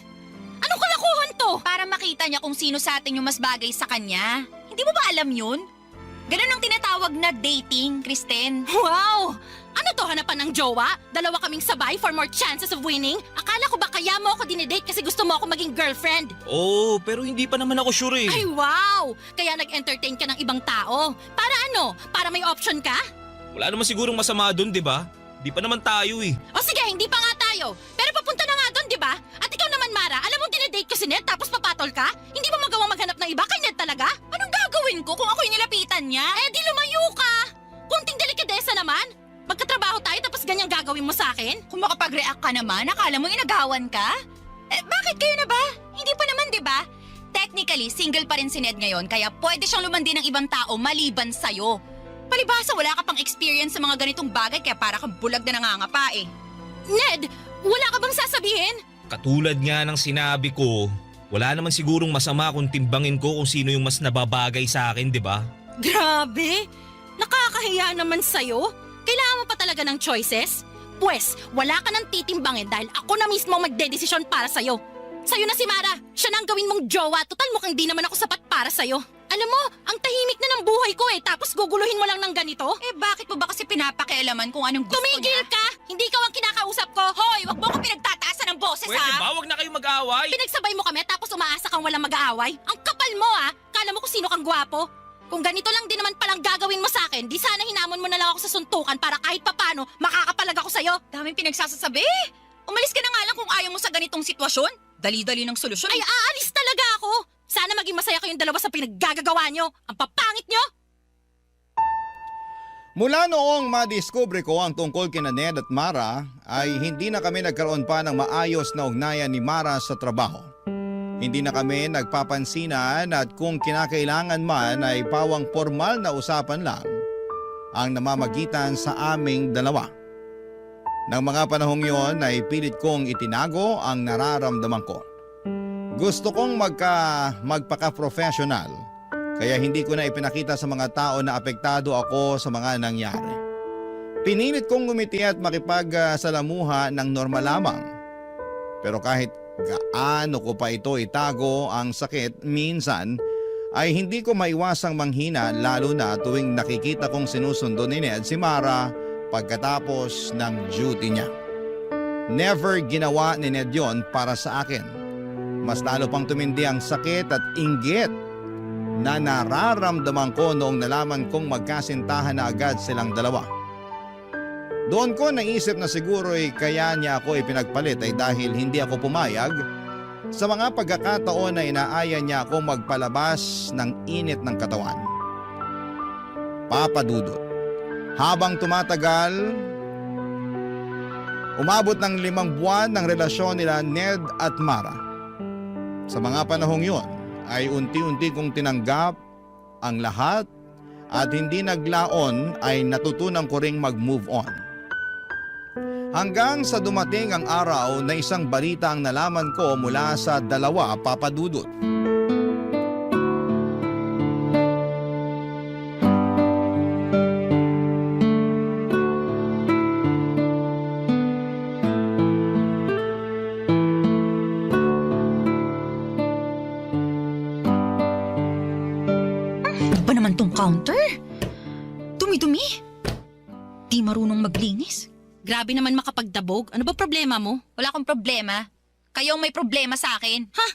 Anong kalakuhan to? Para makita niya kung sino sa atin yung mas bagay sa kanya. Hindi mo ba alam yun? Ganun ang tinatawag na dating, Kristen. Wow! Ano to, hanapan ng jowa? Dalawa kaming sabay for more chances of winning? Akala ko ba kaya mo ako dinedate kasi gusto mo ako maging girlfriend? Oo, pero hindi pa naman ako sure eh. Ay wow! Kaya nag-entertain ka ng ibang tao. Para ano? Para may option ka? Wala naman sigurong masama doon, di ba? Di pa naman tayo eh. O sige, hindi pa nga tayo. Pero papunta na nga doon, di ba? At ikaw naman, Mara, alam mong dinedate ko si Ned tapos papatol ka? Hindi mo magawang maghanap ng iba kay Ned talaga? Anong gagawin ko kung ako'y nilapitan niya? Eh di lumayo ka! Kunting delikadesa naman. Magkatrabaho tayo tapos ganyang gagawin mo sa akin? Kung makapag-react ka naman, akala mo inagawan ka? Bakit kayo na ba? Hindi pa naman, di ba? Technically, single pa rin si Ned ngayon kaya pwede siyang lumandi ng ibang tao maliban sa'yo. Palibhasa, wala ka pang experience sa mga ganitong bagay kaya para kang bulag na nangangapa eh. Ned, wala ka bang sasabihin? Katulad nga ng sinabi ko, wala naman sigurong masama kung timbangin ko kung sino yung mas nababagay sa akin, di ba? Grabe! Nakakahiya naman sa'yo. Kailangan mo pa talaga ng choices? Pwes, wala ka nang titimbangin dahil ako na mismo ang magdedesisyon para sa'yo. Sa'yo na si Mara. Siya na ang gawin mong jowa. Total mukhang di naman ako sapat para sa'yo. Alam mo, ang tahimik na ng buhay ko tapos guguluhin mo lang ng ganito? Bakit mo ba kasi pinapakialaman kung anong gusto Tumigil niya? ka! Hindi ikaw ang kinakausap ko! Hoy, wag mo ko pinagtataasan ng boses ha! Huwag na kayong mag-aaway! Pinagsabay mo kami tapos umaasa kang walang mag-aaway? Ang kapal mo Kala mo kung sino kang gwapo? Kung ganito lang din naman palang gagawin mo sa akin, di sana hinamon mo na lang ako sa suntukan para kahit papano makakapalag ako sa'yo. Daming pinagsasasabi. Umalis ka na nga lang kung ayaw mo sa ganitong sitwasyon. Dali-dali ng solusyon. Ay, aalis talaga ako! Sana maging masaya kayong dalawa sa pinaggagawa nyo. Ang papangit nyo! Mula noong madiskubre ko ang tungkol kina Ned at Mara ay hindi na kami nagkaroon pa ng maayos na ugnayan ni Mara sa trabaho. Hindi na kami nagpapansinan at kung kinakailangan man ay pawang formal na usapan lang ang namamagitan sa aming dalawa. Nang mga panahong yon ay pilit kong itinago ang nararamdaman ko. Gusto kong magpaka-professional kaya hindi ko na ipinakita sa mga tao na apektado ako sa mga nangyari. Pinilit kong ngumiti at makipagsalamuha ng normal lamang. Pero kahit gaano ko pa ito itago ang sakit, minsan ay hindi ko maiwasang manghina lalo na tuwing nakikita kong sinusundo ni Ned si Mara pagkatapos ng duty niya. Never ginawa ni Ned yon para sa akin. Mas lalo pang tumindi ang sakit at inggit na nararamdaman ko noong nalaman kong magkasintahan na agad silang dalawa. Doon ko naisip na siguro kaya niya ako ipinagpalit ay dahil hindi ako pumayag sa mga pagkakataon na inaaya niya ako magpalabas ng init ng katawan. Papadudot. Habang tumatagal, umabot ng 5 buwan ng relasyon nila Ned at Mara. Sa mga panahong yon ay unti-unti kong tinanggap ang lahat at hindi naglaon ay natutunan ko ring mag-move on. Hanggang sa dumating ang araw na isang balita ang nalaman ko mula sa dalawa, Papadudot. ba naman tong counter? Dumi-dumi. Di marunong maglinis. Grabe naman makapagdabog. Ano ba problema mo? Wala akong problema. Kayong may problema sa akin. Ha?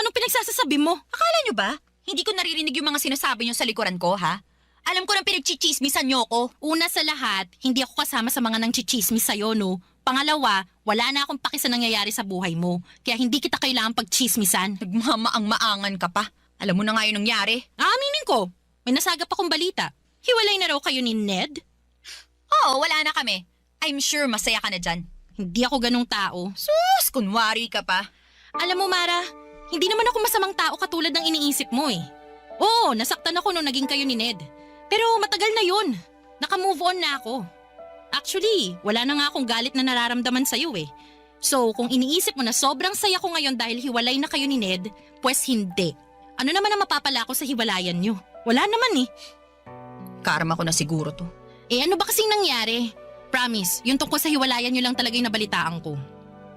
Anong pinagsasasabi mo? Akala nyo ba? Hindi ko naririnig yung mga sinasabi nyo sa likuran ko, ha? Alam ko nang pinagchichismisan nyo ko. Una sa lahat, hindi ako kasama sa mga nangchichismis sa'yo, no? Pangalawa, wala na akong paki sa nangyayari sa buhay mo. Kaya hindi kita kailangang pagchismisan. Nagmamaang-maangan ka pa. Alam mo na nga yung nangyari. Aminin ko, may nasagap akong balita. Hiwalay na raw kayo ni Ned? Oo, wala na kami. I'm sure masaya ka na dyan. Hindi ako ganong tao. Sus, kunwari ka pa. Alam mo, Mara, hindi naman ako masamang tao katulad ng iniisip mo eh. Oo, nasaktan ako nung naging kayo ni Ned. Pero matagal na yun. Naka-move on na ako. Actually, wala na nga akong galit na nararamdaman sa'yo eh. So, kung iniisip mo na sobrang saya ko ngayon dahil hiwalay na kayo ni Ned, pues hindi. Ano naman ang mapapala ko sa hiwalayan nyo? Wala naman eh. Karma ko na siguro to. Eh ano ba kasing nangyari? Promise, yung tungkol sa hiwalayan nyo lang talaga yung nabalitaan ko.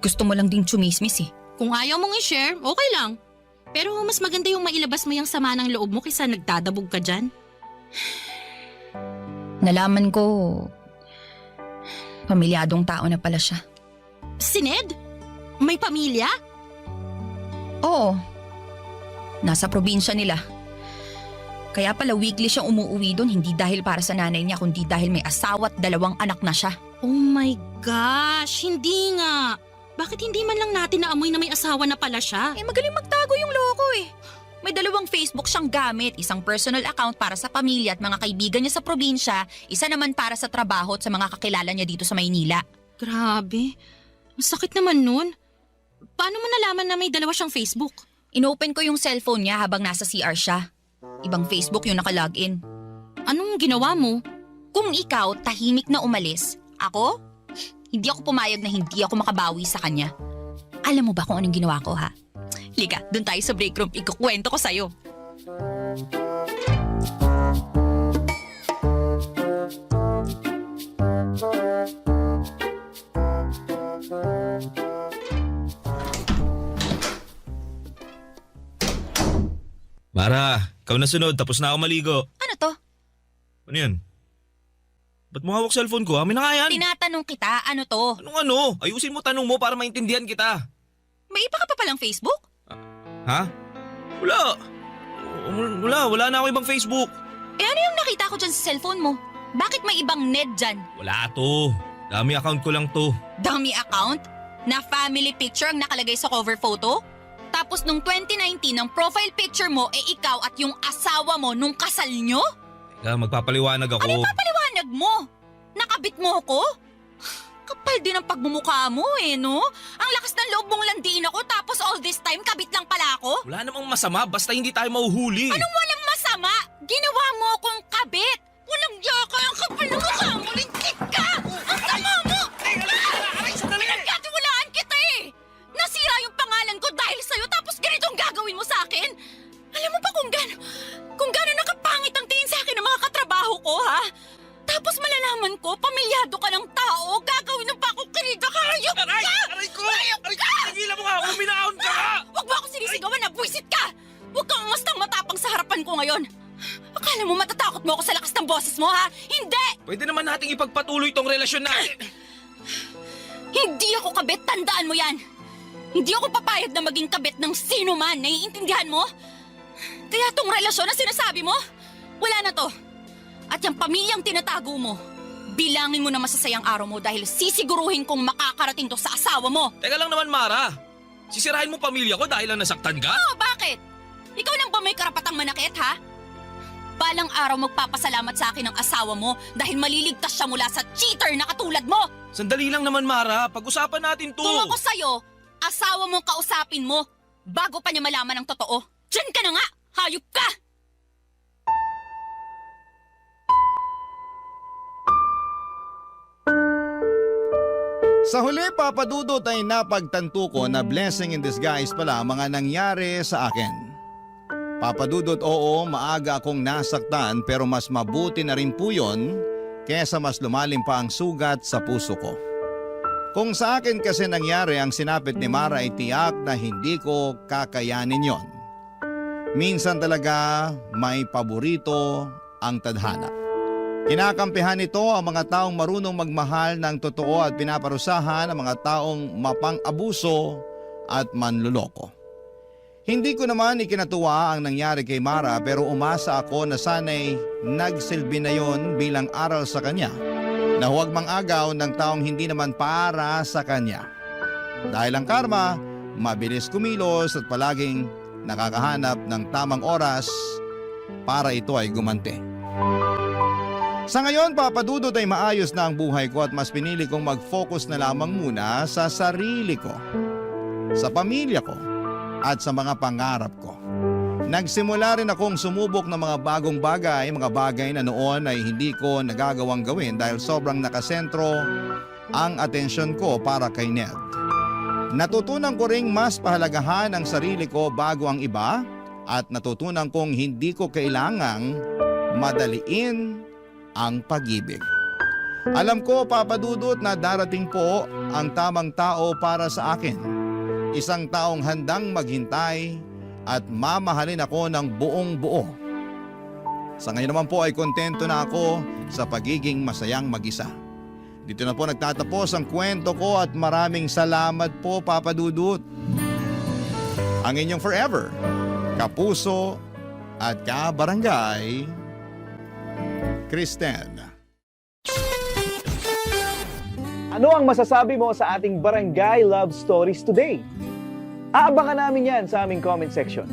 Gusto mo lang ding chumismis eh. Kung ayaw mong i-share, okay lang. Pero mas maganda yung mailabas mo yung sama ng loob mo kaysa nagdadabog ka dyan. Nalaman ko, pamilyadong tao na pala siya. Si Ned? May pamilya? Oo. Nasa probinsya nila. Kaya pala weekly siyang umuwi doon, hindi dahil para sa nanay niya, kundi dahil may asawa at 2 anak na siya. Oh my gosh, hindi nga. Bakit hindi man lang natin naamoy na may asawa na pala siya? Eh magaling magtago yung loko eh. May 2 Facebook siyang gamit, isang personal account para sa pamilya at mga kaibigan niya sa probinsya, isa naman para sa trabaho at sa mga kakilala niya dito sa Maynila. Grabe, ang sakit naman nun. Paano mo nalaman na may 2 siyang Facebook? Inopen ko yung cellphone niya habang nasa CR siya. Ibang Facebook yung nakalogin. Anong ginawa mo? Kung ikaw tahimik na umalis, ako? Hindi ako pumayag na hindi ako makabawi sa kanya. Alam mo ba kung anong ginawa ko, ha? Liga, dun tayo sa break room. Ikukwento ko sa'yo. Mara, ikaw na sunod. Tapos na ako maligo. Ano to? Ano yan? Ba't mo hawak cellphone ko? Amin na nga yan. Tinatanong kita, ano to? Anong ano? Ayusin mo tanong mo para maintindihan kita. May iba ka pa palang Facebook? Ha? Wala na ako ibang Facebook. Eh ano yung nakita ko dyan sa cellphone mo? Bakit may ibang Ned dyan? Wala to. Dami account ko lang to. Dummy account? Na family picture ang nakalagay sa cover photo? Tapos nung 2019, ang profile picture mo ikaw at yung asawa mo nung kasal nyo? Teka, magpapaliwanag ako. Ano yung papaliwanag mo? Nakabit mo ko? Kapal din ang pagmumukha mo no? Ang lakas ng loob mong landiin ako tapos all this time kabit lang pala ako? Wala namang masama basta hindi tayo mahuhuli. Anong walang masama? Ginawa mo akong kabit! Walang yaka ang kapal ng mukha mo! Lintik ka! Ang sama mo! Pinagkatiwalaan kita eh! Nasira yung pangalan ko dahil sa'yo tapos ganito ang gagawin mo sa akin? Alam mo ba kung gano'n nakapangit ang tingin sa akin ng mga katrabaho ko, ha? Tapos malalaman ko, pamilyado ka ng tao, gagawin ng pa ako kirida, hayop ka! Aray ko! Hayop ka! Tigilan mo nga ako! Minahon ka! Huwag mo ako sinisigawan na buwisit ka! Huwag kang umastang matapang sa harapan ko ngayon! Akala mo matatakot mo ako sa lakas ng boses mo, ha? Hindi! Pwede naman nating ipagpatuloy tong relasyon natin. Hindi ako kabit, tandaan mo yan! Hindi ako papayag na maging kabit ng sino man, naiintindihan mo? Kaya tong relasyon na sinasabi mo, wala na to. At yung pamilyang tinatago mo, bilangin mo na masasayang araw mo dahil sisiguruhin kong makakarating to sa asawa mo. Teka lang naman, Mara. Sisirahin mo pamilya ko dahil lang nasaktan ka? Oh, bakit? Ikaw lang ba may karapatang manakit, ha? Balang araw magpapasalamat sa akin ang asawa mo dahil maliligtas siya mula sa cheater na katulad mo. Sandali lang naman, Mara. Pag-usapan natin to. Kung ako sa'yo, asawa mong kausapin mo bago pa niya malaman ang totoo. Diyan ka na nga! Hayop ka! Sa huli, Papa Dudut, ay napagtanto ko na blessing in disguise pala ang mga nangyari sa akin. Papa Dudut, oo, maaga akong nasaktan pero mas mabuti na rin po yun kesa mas lumalim pa ang sugat sa puso ko. Kung sa akin kasi nangyari ang sinapit ni Mara ay tiyak na hindi ko kakayanin yon. Minsan talaga may paborito ang tadhana. Kinakampihan nito ang mga taong marunong magmahal ng totoo at pinaparusahan ang mga taong mapang-abuso at manluloko. Hindi ko naman ikinatuwa ang nangyari kay Mara pero umasa ako na sana'y nagsilbi na yon bilang aral sa kanya na huwag mang-agaw ng taong hindi naman para sa kanya. Dahil ang karma, mabilis kumilos at palaging nakakahanap ng tamang oras para ito ay gumanti. Sa ngayon, Papa Dudut, ay maayos na ang buhay ko at mas pinili kong mag-focus na lamang muna sa sarili ko, sa pamilya ko, at sa mga pangarap ko. Nagsimula rin akong sumubok ng mga bagong bagay, mga bagay na noon ay hindi ko nagagawang gawin dahil sobrang nakasentro ang atensyon ko para kay Ned. Natutunan ko ring mas pahalagahan ang sarili ko bago ang iba at natutunan kong hindi ko kailangang madaliin ang pag-ibig. Alam ko, Papa Dudut, na darating po ang tamang tao para sa akin. Isang taong handang maghintay at mamahalin ako ng buong buo. Sa ngayon naman po ay kontento na ako sa pagiging masayang mag-isa. Dito na po nagtatapos ang kwento ko at maraming salamat po, Papa Dudut. Ang inyong forever, kapuso at kabarangay, Kristen. Ano ang masasabi mo sa ating Barangay Love Stories today? Aabangan namin yan sa aming comment section.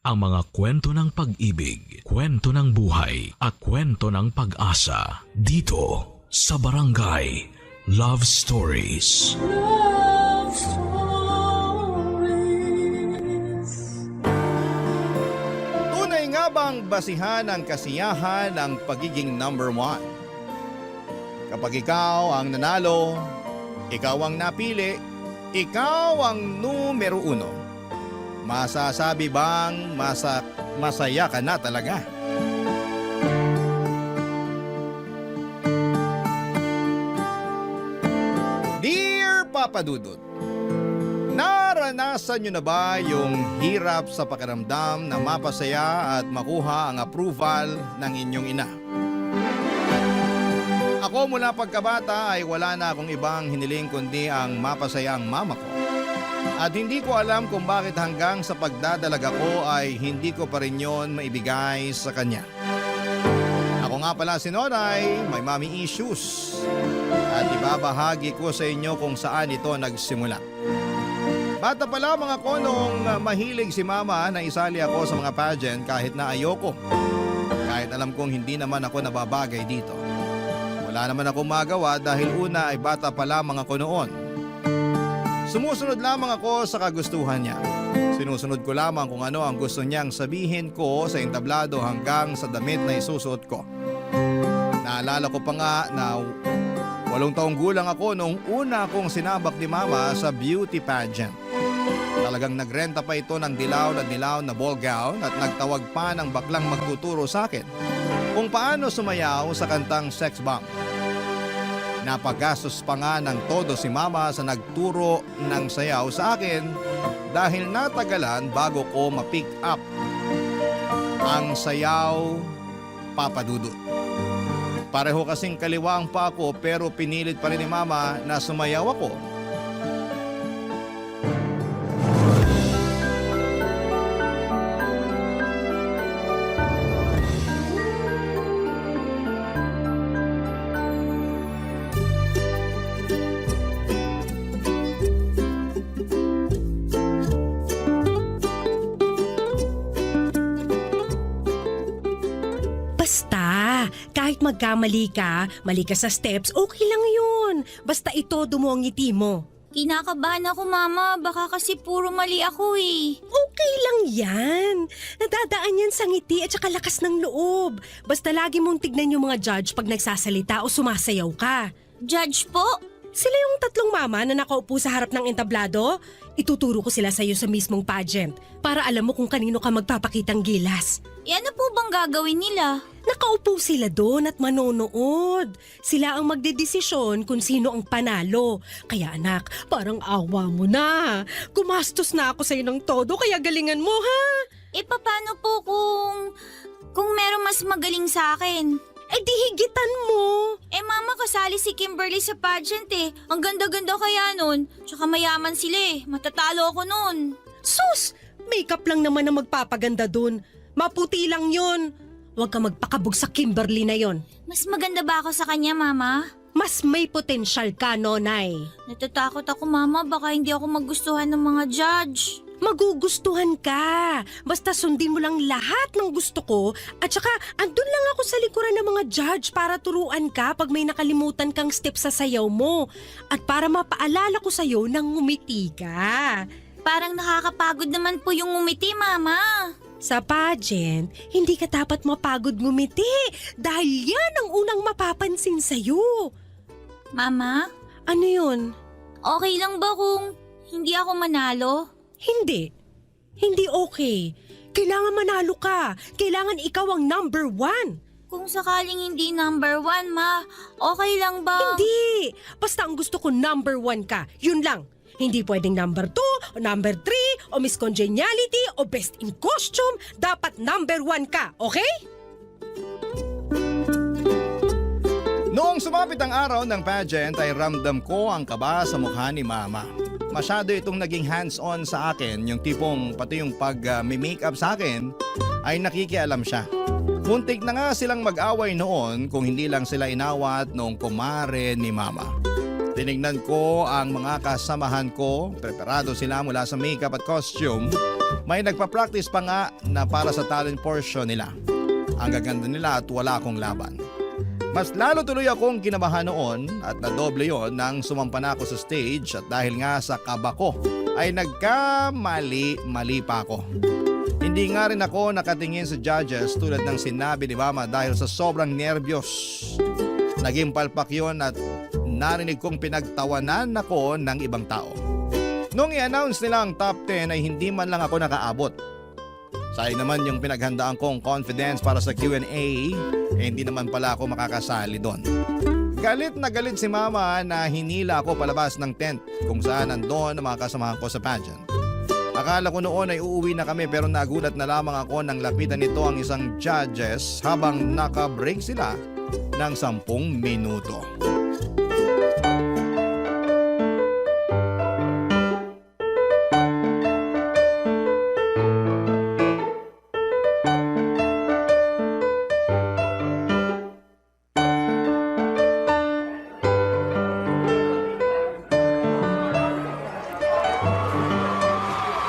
Ang mga kwento ng pag-ibig, kwento ng buhay at kwento ng pag-asa dito sa Barangay Love Stories. Love Stories. Tunay nga bang basihan ang kasiyahan ang pagiging number one? Kapag ikaw ang nanalo, ikaw ang napili, ikaw ang numero uno. Masasabi bang masaya ka na talaga? Dear Papa Dudut, naranasan nyo na ba yung hirap sa pakiramdam na mapasaya at makuha ang approval ng inyong ina? Ako mula pagkabata ay wala na akong ibang hiniling kundi ang mapasaya ang mama ko. At hindi ko alam kung bakit hanggang sa pagdadalaga ko ay hindi ko pa rin yon maibigay sa kanya. Ako nga pala si Noray, may mommy issues. At ibabahagi ko sa inyo kung saan ito nagsimula. Bata pala mga konong mahilig si mama na isali ako sa mga pageant kahit na ayoko. Kahit alam kong hindi naman ako nababagay dito. Wala naman akong magawa dahil una ay bata pa lamang ako noon. Sumusunod lamang ako sa kagustuhan niya. Sinusunod ko lamang kung ano ang gusto niyang sabihin ko sa entablado hanggang sa damit na isusuot ko. Naalala ko pa nga na 8 taong gulang ako nung una akong sinabak ni mama sa beauty pageant. Talagang nagrenta pa ito ng dilaw na ball gown at nagtawag pa ng baklang magtuturo sa akin kung paano sumayaw sa kantang Sex Bomb. Napagastos pa nga ng todo si mama sa nagturo ng sayaw sa akin dahil natagalan bago ko ma-pick up ang sayaw, Papa Dudut. Pareho kasing kaliwang pa ako pero pinilit pa rin ni mama na sumayaw ako. Basta, kahit magkamali ka, mali ka sa steps, okay lang yun. Basta itodo mo ang ngiti mo. Kinakabahan ako, Mama. Baka kasi puro mali ako eh. Okay lang yan. Nadadaan yan sa ngiti at saka lakas ng loob. Basta lagi mong tignan yung mga judge pag nagsasalita o sumasayaw ka. Judge po? Sila yung 3 mama na nakaupo sa harap ng entablado. Ituturo ko sila sa'yo sa mismong pageant para alam mo kung kanino ka magpapakitang gilas. Ano po bang gagawin nila? Nakaupo sila doon at manonood. Sila ang magdedesisyon kung sino ang panalo. Kaya anak, parang awa mo na. Gumastos na ako sa'yo ng todo kaya galingan mo ha. paano po kung meron mas magaling sa akin? Eh di higitan mo. Mama, kasali si Kimberly sa pageant eh. Ang ganda-ganda kaya nun. Tsaka mayaman sila eh. Matatalo ako nun. Sus! Makeup lang naman ang magpapaganda dun. Maputi lang yun. Huwag ka magpakabog sa Kimberly na yon. Mas maganda ba ako sa kanya, Mama? Mas may potensyal ka, Nonay. Natatakot ako, Mama. Baka hindi ako magustuhan ng mga judge. Magugustuhan ka. Basta sundin mo lang lahat ng gusto ko at saka andun lang ako sa likuran ng mga judge para turuan ka pag may nakalimutan kang step sa sayaw mo at para mapaalala ko sa'yo nang ngumiti ka. Parang nakakapagod naman po yung ngumiti, Mama. Sa pageant, hindi ka dapat mapagod ngumiti dahil yan ang unang mapapansin sa'yo. Mama, Ano yun? okay lang ba kung hindi ako manalo? Hindi. Hindi okay. Kailangan manalo ka. Kailangan ikaw ang number 1. Kung sakaling hindi number 1, Ma, okay lang ba? Hindi! Basta ang gusto ko number 1 ka. Yun lang. Hindi pwedeng number 2, o number 3, o Miss Congeniality, o Best in Costume. Dapat number 1 ka, okay? Noong sumapit ang araw ng pageant ay ramdam ko ang kaba sa mukha ni Mama. Masyado itong naging hands-on sa akin, yung tipong pati yung pag-makeup sa akin ay nakikialam siya. Muntik na nga silang mag-away noon kung hindi lang sila inawat noong kumare ni Mama. Tinignan ko ang mga kasamahan ko, preparado sila mula sa makeup at costume. May nagpa-practice pa nga na para sa talent portion nila. Ang gaganda nila at wala akong laban. Mas lalo tuloy akong kinabahan noon at nadoble yon nang sumampa na ako sa stage at dahil nga sa kaba ko ay nagkamali pa ako. Hindi nga rin ako nakatingin sa judges tulad ng sinabi ni Mama dahil sa sobrang nerbiyos. Naging palpak yon at narinig kong pinagtawanan ako ng ibang tao. Nung i-announce nila ang top 10 ay hindi man lang ako nakaabot. Sayang naman yung pinaghandaan kong confidence para sa Q&A, hindi naman pala ako makakasali doon. Galit na galit si Mama na hinila ako palabas ng tent kung saan nandoon ang mga kasamahan ko sa pageant. Akala ko noon ay uuwi na kami pero nagulat na lamang ako nang lapitan nito ang isang judges habang naka-break sila ng 10 minuto.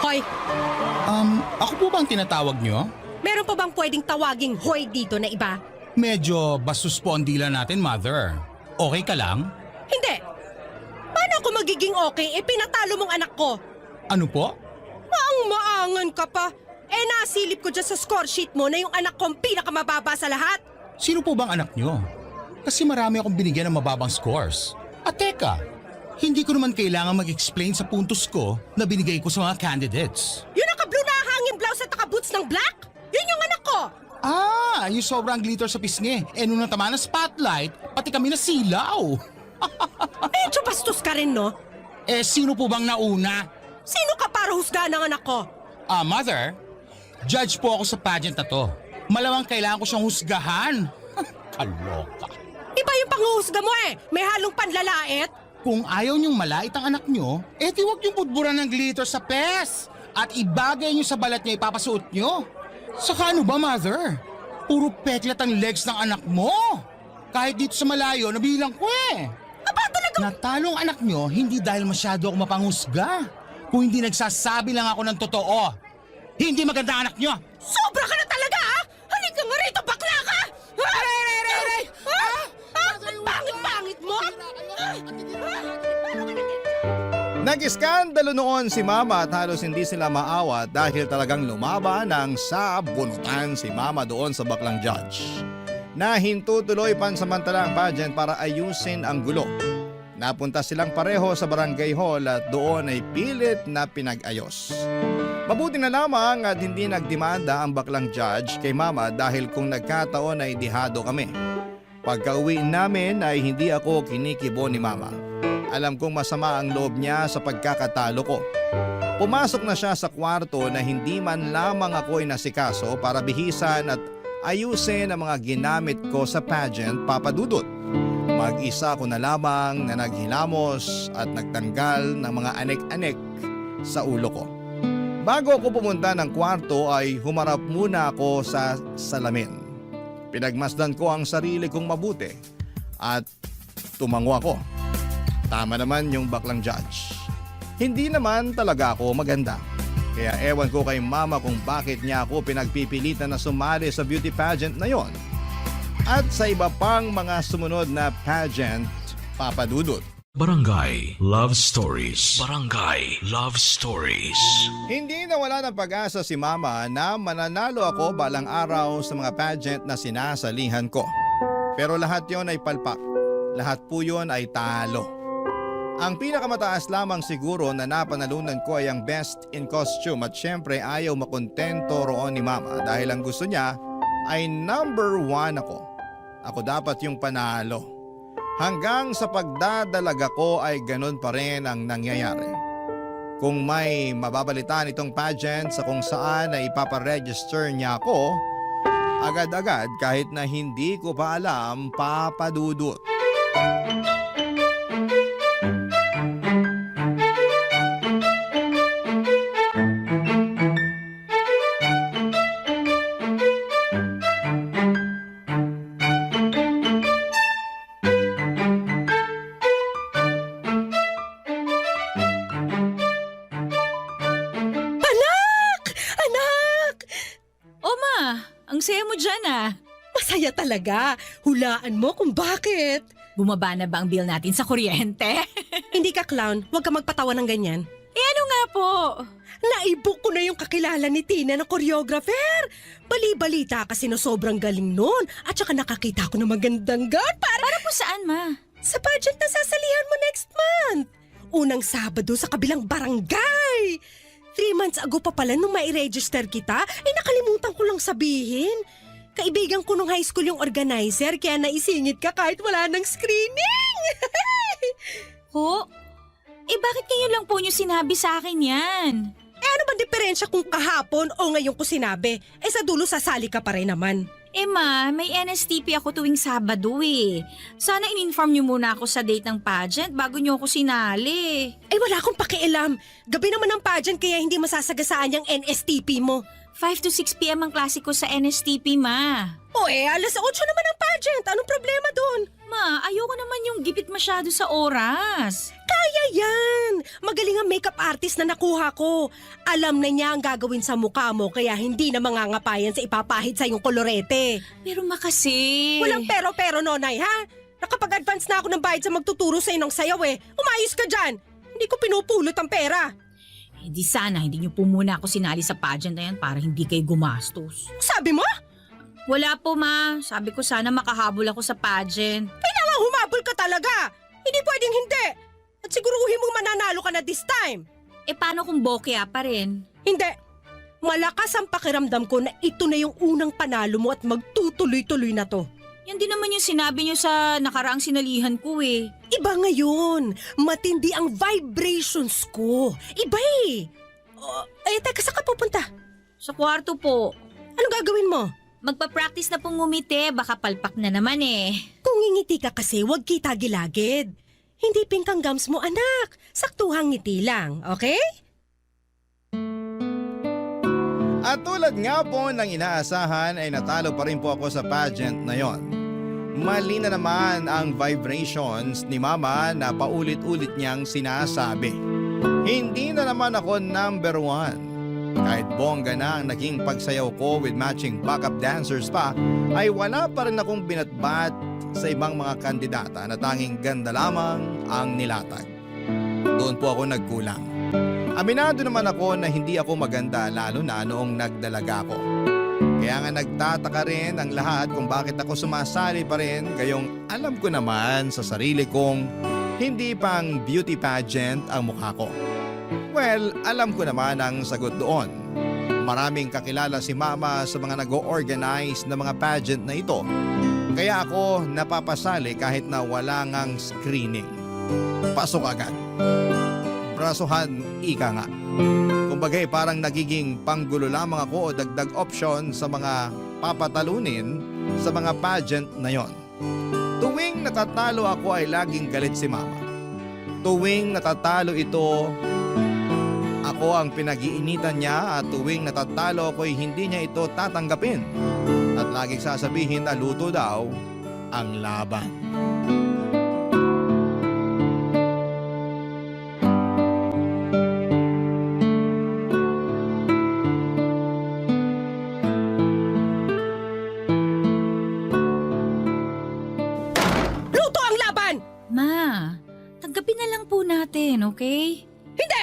Hoy, Ako po ba ang tinatawag nyo? meron pa bang pwedeng tawaging hoy dito na iba? Medyo bastos po ang dila natin, Mother. Okay ka lang? Hindi. Paano ako magiging okay? Pinatalo mong anak ko. Ano po? Maangan ka pa. Nasilip ko dyan sa score sheet mo na yung anak ko ang pinakamababa sa lahat. Sino po bang anak nyo? Kasi marami akong binigyan ng mababang scores. At teka, hindi ko naman kailangan mag-explain sa puntos ko na binigay ko sa mga candidates. Yung naka-blue na hanging blouse at naka-boots ng black? Yun yung anak ko. Yung sobrang glitter sa pisngi. Nung natama ng spotlight, pati kami nasilaw. Medyo bastos ka rin, no? Sino po bang nauna? Sino ka para husgahan ng anak ko? Mother, judge po ako sa pageant na to. Malamang kailangan ko siyang husgahan. Kaloka. Iba yung panghuhusga mo eh. May halong panlalait. Kung ayaw niyong malait ang anak niyo, di huwag niyong budburan ng glitter sa pes. At ibagay niyo sa balat niya ipapasuot niyo. Saka ano ba, Mother? Puro peklat ang legs ng anak mo. Kahit dito sa malayo, nabilang ko eh. Aba talaga. Natalo ang anak niyo hindi dahil masyado ako mapanghusga. Kung hindi nagsasabi lang ako ng totoo. Hindi maganda ang anak niyo. Sobra ka na talaga ha? Halika nga rito, bakla ka! Aray! Ang pangit-pangit mo! Nag-iskandalo noon si Mama at halos hindi sila maawat dahil talagang lumaban ng sabunutan si Mama doon sa baklang judge. Nahinto tuloy pansamantala ang pageant para ayusin ang gulo. Napunta silang pareho sa barangay hall at doon ay pilit na pinag-ayos. Mabuti na lamang at hindi nagdemanda ang baklang judge kay Mama dahil kung nagkataon ay dihado kami. Pagka-uwi namin ay hindi ako kinikibo ni Mama. Alam kong masama ang loob niya sa pagkakatalo ko. Pumasok na siya sa kwarto na hindi man lamang ako'y nasikaso para bihisan at ayusin ang mga ginamit ko sa pageant, Papa Dudut. Mag-isa ko na lamang na naghilamos at nagtanggal ng mga anek-anek sa ulo ko. Bago ako pumunta ng kwarto ay humarap muna ako sa salamin. Pinagmasdan ko ang sarili kong mabuti at tumango ako. Tama naman yung baklang judge. Hindi naman talaga ako maganda. Kaya ewan ko kay Mama kung bakit niya ako pinagpipilitan na sumali sa beauty pageant na yon. At sa iba pang mga sumunod na pageant, Papa Dudut. Barangay Love Stories. Barangay Love Stories. Hindi nawala ng pag-asa si Mama na mananalo ako balang araw sa mga pageant na sinasalihan ko. Pero lahat yon ay palpak. Lahat po yon ay talo. Ang pinakamataas lamang siguro na napanalunan ko ay ang Best in Costume at syempre ayaw makontento roon ni Mama dahil ang gusto niya ay number 1 ako. Ako dapat yung panalo. Hanggang sa pagdadalaga ko ay ganun pa rin ang nangyayari. Kung may mababalitaan itong pageant sa kung saan ay ipaparegister niya ako, agad-agad kahit na hindi ko pa alam, Papa Dudut. Ang saya mo dyan ah. Masaya talaga. Hulaan mo kung bakit. Bumaba na ba ang bill natin sa kuryente? Hindi ka clown, huwag ka magpatawa ng ganyan. Ano nga po? Naibok ko na yung kakilala ni Tina na choreographer. Bali-balita kasi na sobrang galing nun. At saka nakakita ko ng magandang gown Para po saan ma? sa pageant na sasalihan mo next month. Unang Sabado sa kabilang barangay. 3 months ago pa pala nung mai-register kita, nakalimutan ko lang sabihin. Kaibigan ko nung high school yung organizer kaya naisingit ka kahit wala ng screening. Ho? Bakit kayo lang po niyo sinabi sa akin yan? Ano ba diferensya kung kahapon o ngayon ko sinabi? Sa dulo sasali ka pa rin naman. Ma, may NSTP ako tuwing Sabado eh. Sana in-inform niyo muna ako sa date ng pageant bago niyo ako sinali. Wala akong pakialam. Gabi naman ang pageant kaya hindi masasagasaan yung NSTP mo. 5 to 6 p.m. ang klase ko sa NSTP, ma. Alas 8 naman ang pageant. Anong problema dun? Ma, ayoko naman yung gipit masyado sa oras. Kaya yan! Magaling ang makeup artist na nakuha ko. Alam na niya ang gagawin sa mukha mo kaya hindi na mangangapayan sa ipapahid sa iyong kolorete. Pero ma kasi... Walang pero-pero, nonay, ha? Nakapag-advance na ako ng bayad sa magtuturo sa inong sayaw eh. Umayos ka dyan! Hindi ko pinupulot ang pera. Di sana hindi niyo po muna ako sinali sa pageant na yan para hindi kayo gumastos. Sabi mo? Wala po ma. Sabi ko sana makahabol ako sa pageant. Kailangan humabol ka talaga! Hindi pwedeng hindi! At siguruhin mong mananalo ka na this time! Paano kung bokeh pa rin? Hindi! Malakas ang pakiramdam ko na ito na yung unang panalo mo at magtutuloy-tuloy na to. Yan din naman yung sinabi niyo sa nakaraang sinalihan ko eh. Iba ngayon. Matindi ang vibrations ko. Iba eh. Teka, saan ka pupunta? Sa kwarto po. Anong gagawin mo? Magpa-practice na pong ngumiti. Baka palpak na naman eh. Kung ngingiti ka kasi, huwag kita gilagid. Hindi pink ang gums mo, anak. Saktuhang ngiti lang, okay? At tulad nga po ng inaasahan ay natalo pa rin po ako sa pageant na yon. Mali na naman ang vibrations ni Mama na paulit-ulit niyang sinasabi. Hindi na naman ako number 1. Kahit bongga na ang naging pagsayaw ko with matching backup dancers pa, ay wala pa rin akong binatbat sa ibang mga kandidata na tanging ganda lamang ang nilatag. Doon po ako nagkulang. Aminado naman ako na hindi ako maganda lalo na noong nagdalaga ko. Kaya nga nagtataka rin ang lahat kung bakit ako sumasali pa rin gayong alam ko naman sa sarili kong hindi pang beauty pageant ang mukha ko. Well, alam ko naman ang sagot doon. Maraming kakilala si Mama sa mga nag-organize na mga pageant na ito. Kaya ako napapasali kahit na wala ngang screening. Pasok agad. Brasuhan, ika nga. Kumbagay parang nagiging panggulo lamang ako o dagdag option sa mga papatalunin sa mga pageant na yon. Tuwing natatalo ako ay laging galit si Mama. Tuwing natatalo ito, ako ang pinag-iinitan niya at tuwing natatalo ako ay hindi niya ito tatanggapin. At laging sasabihin na luto daw ang laban. Luto ang laban! Ma, tanggapin na lang po natin, okay? Hindi!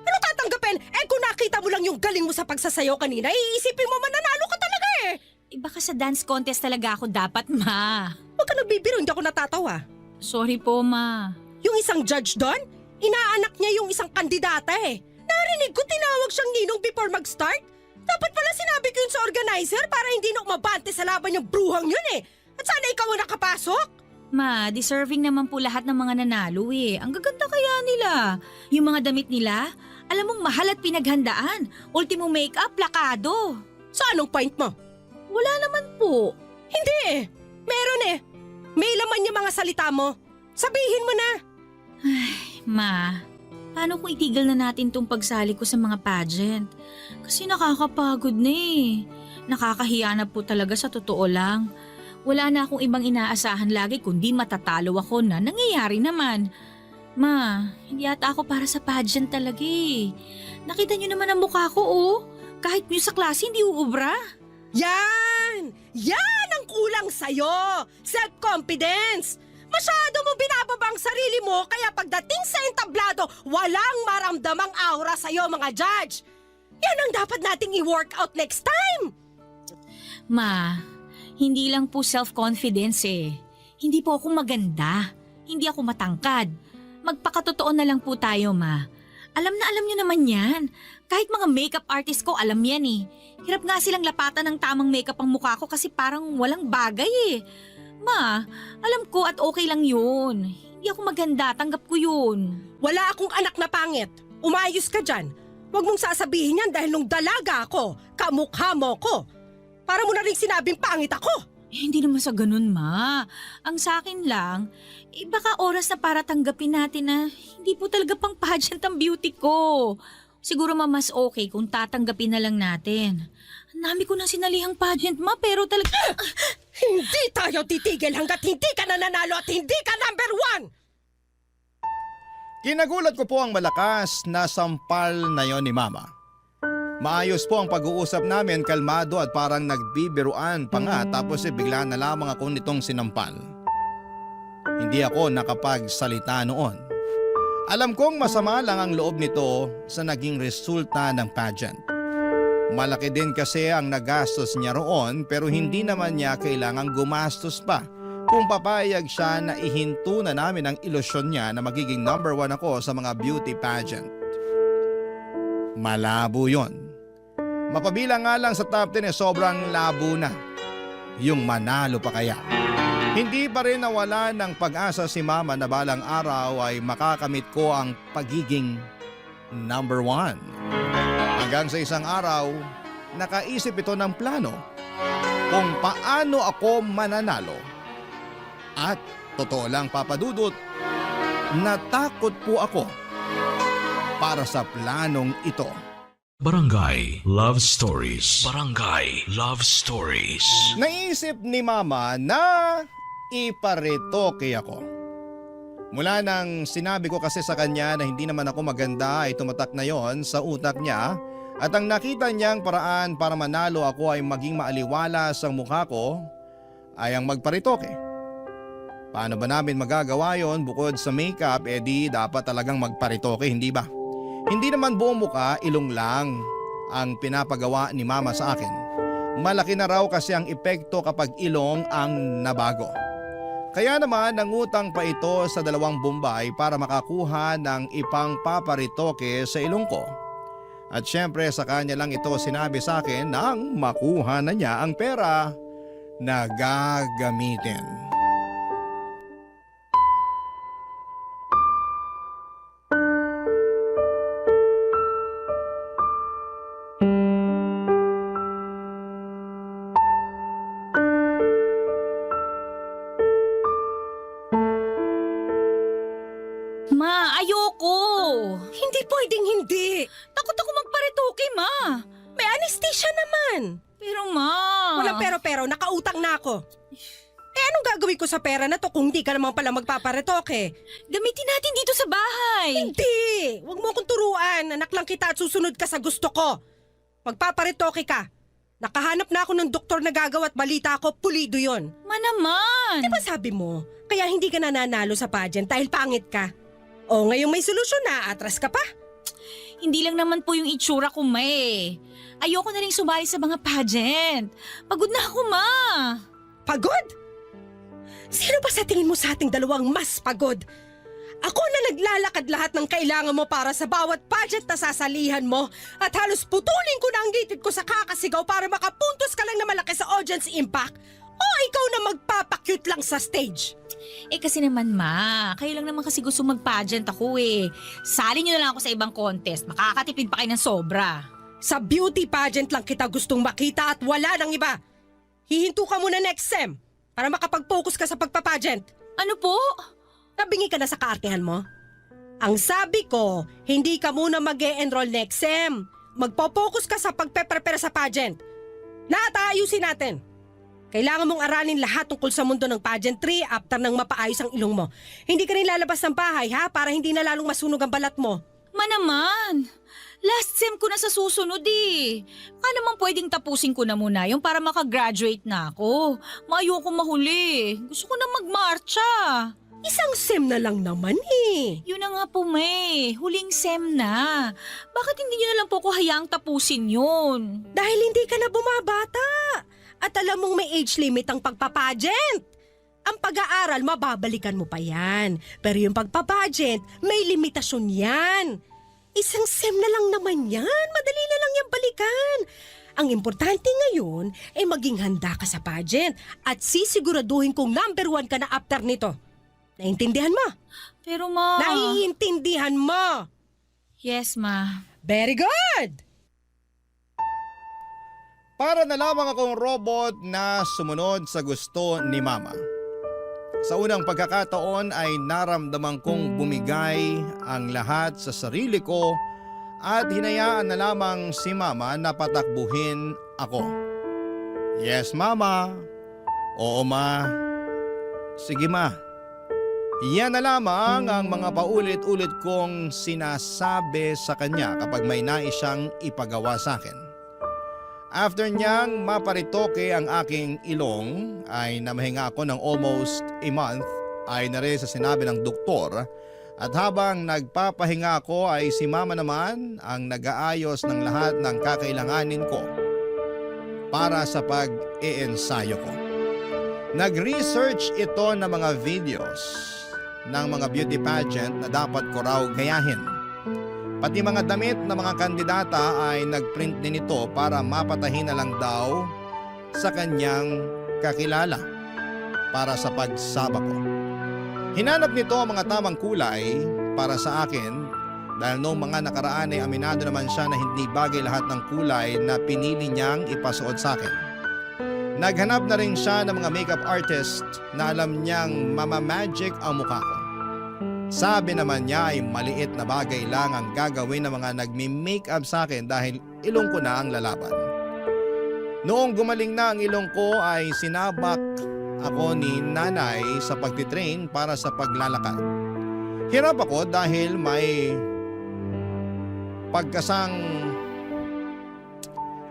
Ano tatanggapin? Kung nakita mo lang yung galing mo sa pagsasayaw kanina, iisipin mo mananalo ka talaga eh! Baka sa dance contest talaga ako dapat, ma. Huwag ka nagbibiro, hindi ako natatawa. Sorry po, ma. Yung isang judge doon, inaanak niya yung isang kandidata eh. Narinig ko tinawag siyang ninong before mag-start. Dapat pala sinabi ko yun sa organizer para hindi na umabante sa laban yung bruhang yun eh. At sana ikaw ang nakapasok. Ma, deserving naman po lahat ng mga nanalo eh. Ang gaganda kaya nila. Yung mga damit nila, alam mong mahal at pinaghandaan. Ultimo makeup, plakado. So anong point mo? Wala naman po. Hindi eh. Meron eh. May laman yung mga salita mo. Sabihin mo na. Ma, paano kung itigil na natin tong pagsali ko sa mga pageant? Kasi nakakapagod na eh. Nakakahiya na po talaga sa totoo lang. Wala na akong ibang inaasahan lagi kundi matatalo ako na nangyayari naman. Ma, hindi ata ako para sa pageant talaga eh. Nakita niyo naman ang mukha ko oh. Kahit niyo sa klase hindi uubra. Yan! Yan ang kulang sa'yo! Self-confidence! Masyado mo binababa ang sarili mo kaya pagdating sa entablado, walang maramdamang aura sa'yo mga judge! Yan ang dapat nating i-work out next time! Ma, hindi lang po self-confidence eh. Hindi po ako maganda. Hindi ako matangkad. Magpakatotoo na lang po tayo, ma. Alam na alam niyo naman yan. Kahit mga makeup artist ko, alam yan eh. Hirap nga silang lapatan ng tamang makeup ang mukha ko kasi parang walang bagay eh. Ma, alam ko at okay lang yun. Hindi ako maganda, tanggap ko yun. Wala akong anak na pangit. Umayos ka dyan. Huwag mong sasabihin yan dahil nung dalaga ako, kamukha mo ko. Para mo na rin sinabing pangit ako. Hindi naman sa ganun, ma. Ang sa akin lang, baka oras na para tanggapin natin na hindi po talaga pang pageant ang beauty ko. Siguro mas okay kung tatanggapin na lang natin. Ang dami ko na sinalihang pageant, ma, pero talaga... Hindi tayo titigil hanggat hindi ka nananalo at hindi ka number 1! Kinagulat ko po ang malakas na sampal na yon ni Mama. Maayos po ang pag-uusap namin, kalmado at parang nagbibiruan pa nga tapos bigla na lamang ako nitong sinampal. Hindi ako nakapagsalita noon. Alam kong masama lang ang loob nito sa naging resulta ng pageant. Malaki din kasi ang nagastos niya roon pero hindi naman niya kailangang gumastos pa kung papayag siya na ihinto na namin ang ilusyon niya na magiging number 1 ako sa mga beauty pageant. Malabo yon. Mapabilang nga lang sa top 10 sobrang labo na. Yung manalo pa kaya. Hindi pa rin nawala ng pag-asa si Mama na balang araw ay makakamit ko ang pagiging number 1. Hanggang sa isang araw, nakaisip ito ng plano kung paano ako mananalo. At totoo lang papadudot, natakot po ako para sa planong ito. Barangay Love Stories. Barangay Love Stories. Naisip ni Mama na iparetoke ako. Mula nang sinabi ko kasi sa kanya na hindi naman ako maganda ay tumatak na yon sa utak niya at ang nakita niyang paraan para manalo ako ay maging maaliwalas ang mukha ko ay ang magparetoke. Paano ba namin magagawa yon bukod sa makeup di dapat talagang magparetoke, hindi ba? Hindi naman buong muka, ilong lang ang pinapagawa ni Mama sa akin. Malaki na raw kasi ang epekto kapag ilong ang nabago. Kaya naman nangutang pa ito sa 2 Bombay para makakuha ng ipang paparitoke sa ilong ko. At syempre sa kanya lang ito sinabi sa akin nang makuha na niya ang pera na gagamitin. Ma, ayoko. Hindi pwedeng hindi. Takot ako magparitoke, ma. May anesthesia naman. Pero ma... Walang pero, nakautang na ako. Anong gagawin ko sa pera na to kung hindi ka naman pala magpaparetoke? Gamitin natin dito sa bahay. Hindi! Huwag mo akong turuan. Anak lang kita at susunod ka sa gusto ko. Magpaparetoke ka. Nakahanap na ako ng doktor na gagawa at balita ko, pulido yon. Ma naman. Di ba sabi mo, kaya hindi ka nananalo sa pageant dahil pangit ka? O ngayong may solusyon na, atras ka pa? Hindi lang naman po yung itsura ko, ma eh. Ayoko na rin sumali sa mga pageant. Pagod na ako, ma. Pagod? Sino ba sa tingin mo sa ating dalawang mas pagod? Ako na naglalakad lahat ng kailangan mo para sa bawat pageant na sasalihan mo at halos putulin ko na ang gitid ko sa kakasigaw para makapuntos ka lang na malaki sa audience impact o ikaw na magpapakyut lang sa stage. Eh kasi naman, ma. Kayo lang naman kasi gusto mag-pageant ako eh. Sali nyo na lang ako sa ibang contest. Makakatipid pa kayo ng sobra. Sa beauty pageant lang kita gustong makita at wala nang iba. Hihinto ka muna next sem para makapag-focus ka sa pagpapageant. Ano po? Nabingi ka na sa kaartehan mo? Ang sabi ko, hindi ka muna mag-e-enroll next sem. Magpo-focus ka sa pagpe-prepare sa pageant. Lahat aayusin natin. Kailangan mong aralin lahat tungkol sa mundo ng pageantry after nang mapaayos ang ilong mo. Hindi ka rin lalabas ng bahay ha para hindi na lalong masunog ang balat mo. Ma naman. Last sem ko na sa susunod eh. Baka naman pwedeng tapusin ko na muna yung para makagraduate na ako. Ayoko mahuli. Gusto ko na magmarcha. Isang sem na lang naman eh. Yun na nga po, May. Huling sem na. Bakit hindi nyo na lang po ko hayaang tapusin yun? Dahil hindi ka na bumabata. At alam mong may age limit ang pagpapageant. Ang pag-aaral, mababalikan mo pa yan. Pero yung pagpapageant, may limitasyon yan. Isang sem na lang naman yan. Madali na lang yan balikan. Ang importante ngayon ay maging handa ka sa pageant at sisiguraduhin kung number 1 ka na after nito. Naintindihan mo? Pero ma... Naiintindihan mo? Yes, ma. Very good! Para na lamang akong robot na sumunod sa gusto ni Mama. Sa unang pagkakataon ay naramdaman kong bumigay ang lahat sa sarili ko at hinayaan na lamang si Mama na patakbuhin ako. Yes, Mama. Oo, Ma. Sige, Ma. Yan na lamang ang mga paulit-ulit kong sinasabi sa kanya kapag may nais siyang ipagawa sa akin. After niyang maparitoke ang aking ilong ay namahinga ako ng almost a month ay na rin sa sinabi ng doktor at habang nagpapahinga ako ay si Mama naman ang nag-aayos ng lahat ng kakailanganin ko para sa pag-iensayo ko. Nag-research ito ng mga videos ng mga beauty pageant na dapat ko raw gayahin. Pati mga damit ng mga kandidata ay nagprint din ito para mapatahin na lang daw sa kanyang kakilala para sa pagsaba ko. Hinanap nito ang mga tamang kulay para sa akin dahil noong mga nakaraan ay aminado naman siya na hindi bagay lahat ng kulay na pinili niyang ipasuot sa akin. Naghanap na rin siya ng mga makeup artist na alam niyang mamamagic ang mukha ko. Sabi naman niya ay maliit na bagay lang ang gagawin ng mga nagmi-makeup sa akin dahil ilong ko na ang lalaban. Noong gumaling na ang ilong ko ay sinabak ako ni nanay sa pagtitrain para sa paglalakad. Hirap ako dahil may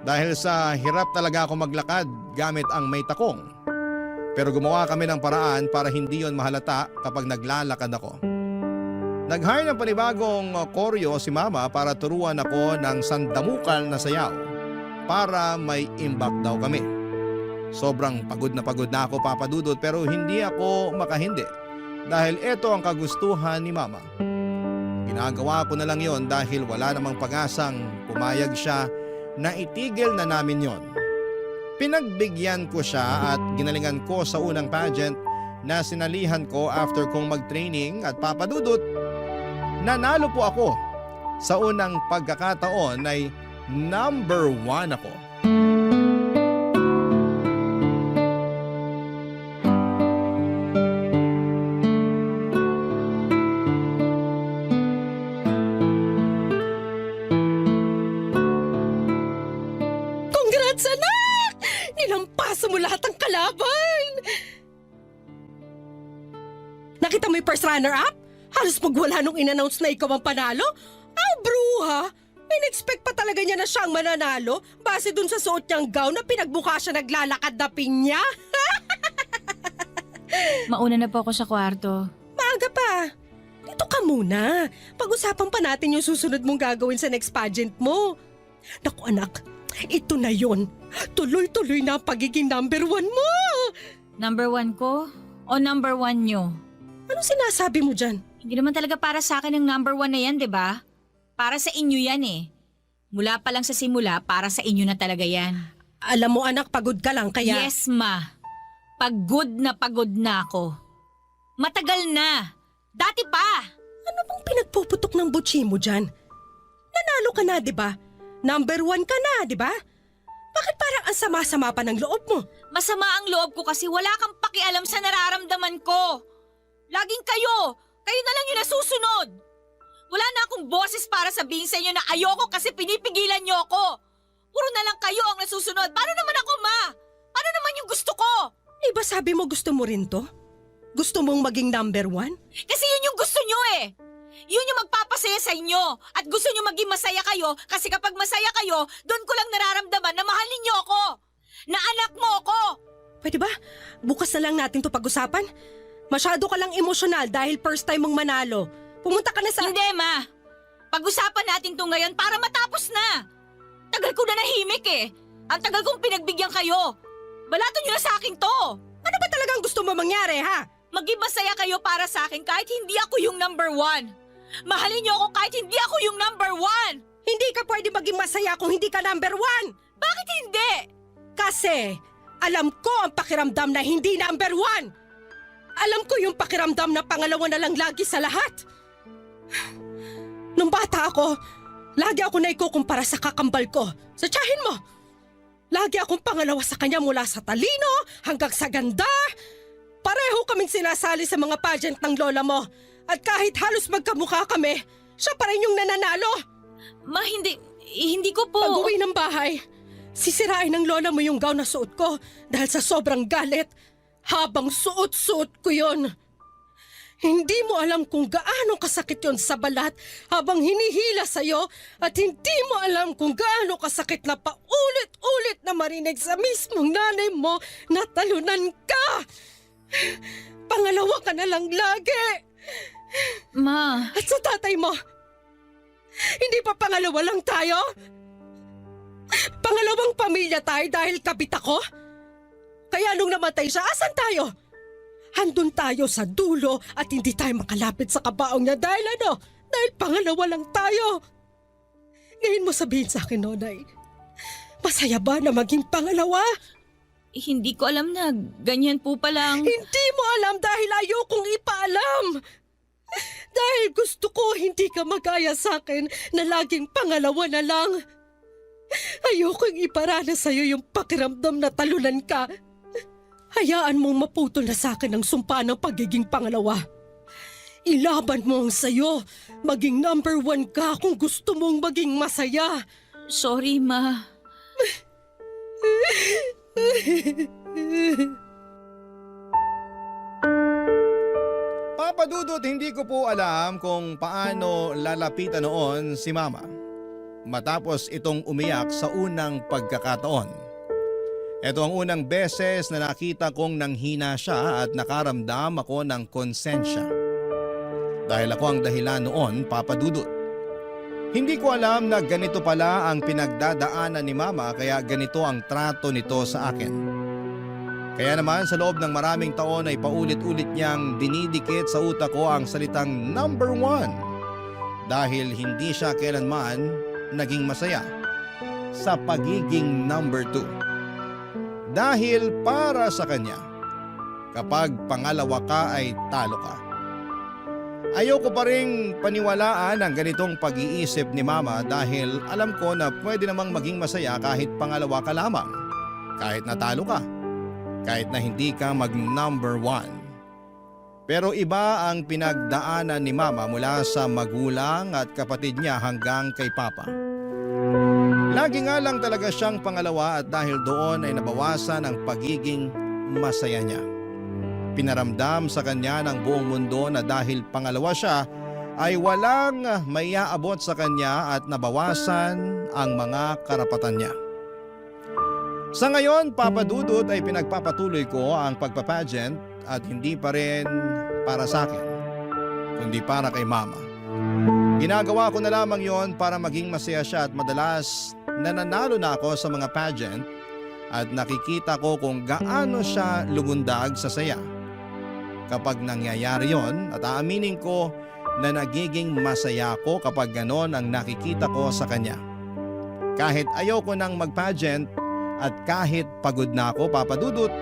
dahil sa hirap talaga ako maglakad gamit ang may takong. Pero gumawa kami ng paraan para hindi yon mahalata kapag naglalakad ako. Nag-hire ng panibagong koryo si Mama para turuan ako ng sandamukal na sayaw para may imbak daw kami. Sobrang pagod na ako, Papa Dudut, pero hindi ako makahindi dahil ito ang kagustuhan ni Mama. ginagawa ko na lang yon dahil wala namang pag-asang pumayag siya na itigil na namin yon. Pinagbigyan ko siya at ginalingan ko sa unang pageant na sinalihan ko after kong mag-training at papadudot. Nanalo po ako. Sa unang pagkakataon ay number 1 ako. Congrats, anak! Nilampasan mo lahat ng kalaban! Nakita mo yung first runner-up? Halos magwala nung in-announce na ikaw ang panalo? Bruha! In-expect pa talaga niya na siyang mananalo base dun sa suot niyang gown na pinagbuka siya naglalakad na pinya? Mauna na po ako sa kwarto. Maaga pa. Dito ka muna. Pag-usapan pa natin yung susunod mong gagawin sa next pageant mo. Naku anak, ito na yon. Tuloy-tuloy na ang pagiging number 1 mo. Number 1 ko o number 1 nyo? Anong sinasabi mo dyan? Hindi naman talaga para sa akin ang number 1 na yan, di ba? Para sa inyo yan eh. Mula pa lang sa simula, para sa inyo na talaga yan. Alam mo anak, pagod ka lang kaya... Yes, ma. Pagod na ako. Matagal na. Dati pa. Ano bang pinagpuputok ng butsi mo dyan? Nanalo ka na, di ba? Number 1 ka na, di ba? Bakit parang ang sama-sama pa ng loob mo? Masama ang loob ko kasi wala kang pakialam sa nararamdaman ko. Laging kayo. Kayo na lang yung nasusunod. Wala na akong boses para sabihin sa inyo na ayoko kasi pinipigilan niyo ako. Puro na lang kayo ang nasusunod. Paano naman ako, ma? Paano naman yung gusto ko? Di ba sabi mo gusto mo rin to? Gusto mong maging number 1? Kasi yun yung gusto niyo eh. Yun yung magpapasaya sa inyo. At gusto niyo maging masaya kayo kasi kapag masaya kayo, doon ko lang nararamdaman na mahalin niyo ako. Na anak mo ako. Pwede ba? Bukas na lang natin to pag-usapan. Masyado ka lang emosyonal dahil first time mong manalo. Pumunta ka na sa... Hindi, ma. Pag-usapan natin to ngayon para matapos na. Tagal ko na nahimik eh. Ang tagal kong pinagbigyan kayo. Balato niyo na sa akin to. Ano ba talagang gusto mo mangyari, ha? Maging masaya kayo para sa akin kahit hindi ako yung number 1. Mahalin niyo ako kahit hindi ako yung number 1. Hindi ka pwede maging masaya kung hindi ka number 1. Bakit hindi? Kasi alam ko ang pakiramdam na hindi number 1. Alam ko yung pakiramdam na pangalawa na lang lagi sa lahat. Nung bata ako, lagi ako naikukumpara sa kakambal ko. Sa tiyahin mo. Lagi akong pangalawa sa kanya mula sa talino hanggang sa ganda. Pareho kaming sinasali sa mga pageant ng lola mo. At kahit halos magkamukha kami, siya pa rin yung nananalo. Ma, hindi ko po... Pag-uwi ng bahay, sisirain ng lola mo yung gown na suot ko dahil sa sobrang galit. Habang suot-suot ko yon. Hindi mo alam kung gaano kasakit yon sa balat habang hinihila sa'yo at hindi mo alam kung gaano kasakit na paulit-ulit na marinig sa mismong nanay mo na talunan ka. Pangalawa ka na lang lagi. Ma... At sa tatay mo, hindi pa pangalawa lang tayo? Pangalawang pamilya tayo dahil kabit ako? Kaya nung namatay siya, asan tayo? Handun tayo sa dulo at hindi tayo makalapit sa kabaong niya dahil ano? Dahil pangalawa lang tayo. Ngayon mo sabihin sa akin, Nonay, masaya ba na maging pangalawa? Hindi ko alam na ganyan po palang... Hindi mo alam dahil ayokong ipaalam. Dahil gusto ko hindi ka magaya sa akin na laging pangalawa na lang. Ayokong iparana sa'yo yung pakiramdam na talunan ka. Hayaan mong maputol na sa akin ang sumpa ng pagiging pangalawa. Ilaban mo ang sayo. Maging number 1 ka kung gusto mong maging masaya. Sorry, ma. Papadudot, hindi ko po alam kung paano lalapitan noon si Mama matapos itong umiyak sa unang pagkakataon. Ito ang unang beses na nakita kong nanghina siya at nakaramdam ako ng konsensya. Dahil ako ang dahilan noon, Papadudot. Hindi ko alam na ganito pala ang pinagdadaanan ni Mama kaya ganito ang trato nito sa akin. Kaya naman sa loob ng maraming taon ay paulit-ulit niyang dinidikit sa utak ko ang salitang number 1. dahil hindi siya kailanman naging masaya sa pagiging number 2. Dahil para sa kanya, kapag pangalawa ka ay talo ka. Ayoko pa ring paniwalaan ang ganitong pag-iisip ni Mama dahil alam ko na pwede namang maging masaya kahit pangalawa ka lamang. Kahit natalo ka. Kahit na hindi ka mag-number 1. Pero iba ang pinagdaanan ni Mama mula sa magulang at kapatid niya hanggang kay Papa. Lagi nga lang talaga siyang pangalawa at dahil doon ay nabawasan ang pagiging masaya niya. Pinaramdam sa kanya ng buong mundo na dahil pangalawa siya ay walang maiaabot sa kanya at nabawasan ang mga karapatan niya. Sa ngayon, Papa Dudut ay pinagpapatuloy ko ang pagpapageant at hindi pa rin para sa akin, kundi para kay Mama. Ginagawa ko na lamang yon para maging masaya siya at madalas nananalo na ako sa mga pageant at nakikita ko kung gaano siya lumundag sa saya. Kapag nangyayari yon at aaminin ko na nagiging masaya ko kapag ganon ang nakikita ko sa kanya. Kahit ayoko nang mag-pageant at kahit pagod na ako, Papa Dudut,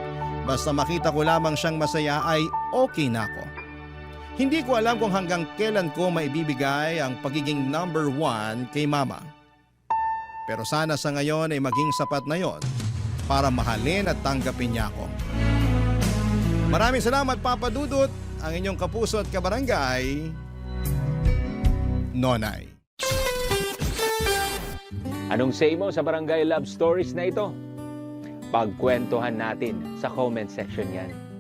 basta makita ko lamang siyang masaya ay okay na ako. Hindi ko alam kung hanggang kailan ko maibibigay ang pagiging number 1 kay Mama. Pero sana sa ngayon ay maging sapat na yon para mahalin at tanggapin niya ako. Maraming salamat, Papa Dudut, ang inyong kapuso at kabarangay, Nonay. Anong say mo sa Barangay Love Stories na ito? Pagkwentuhan natin sa comment section yan.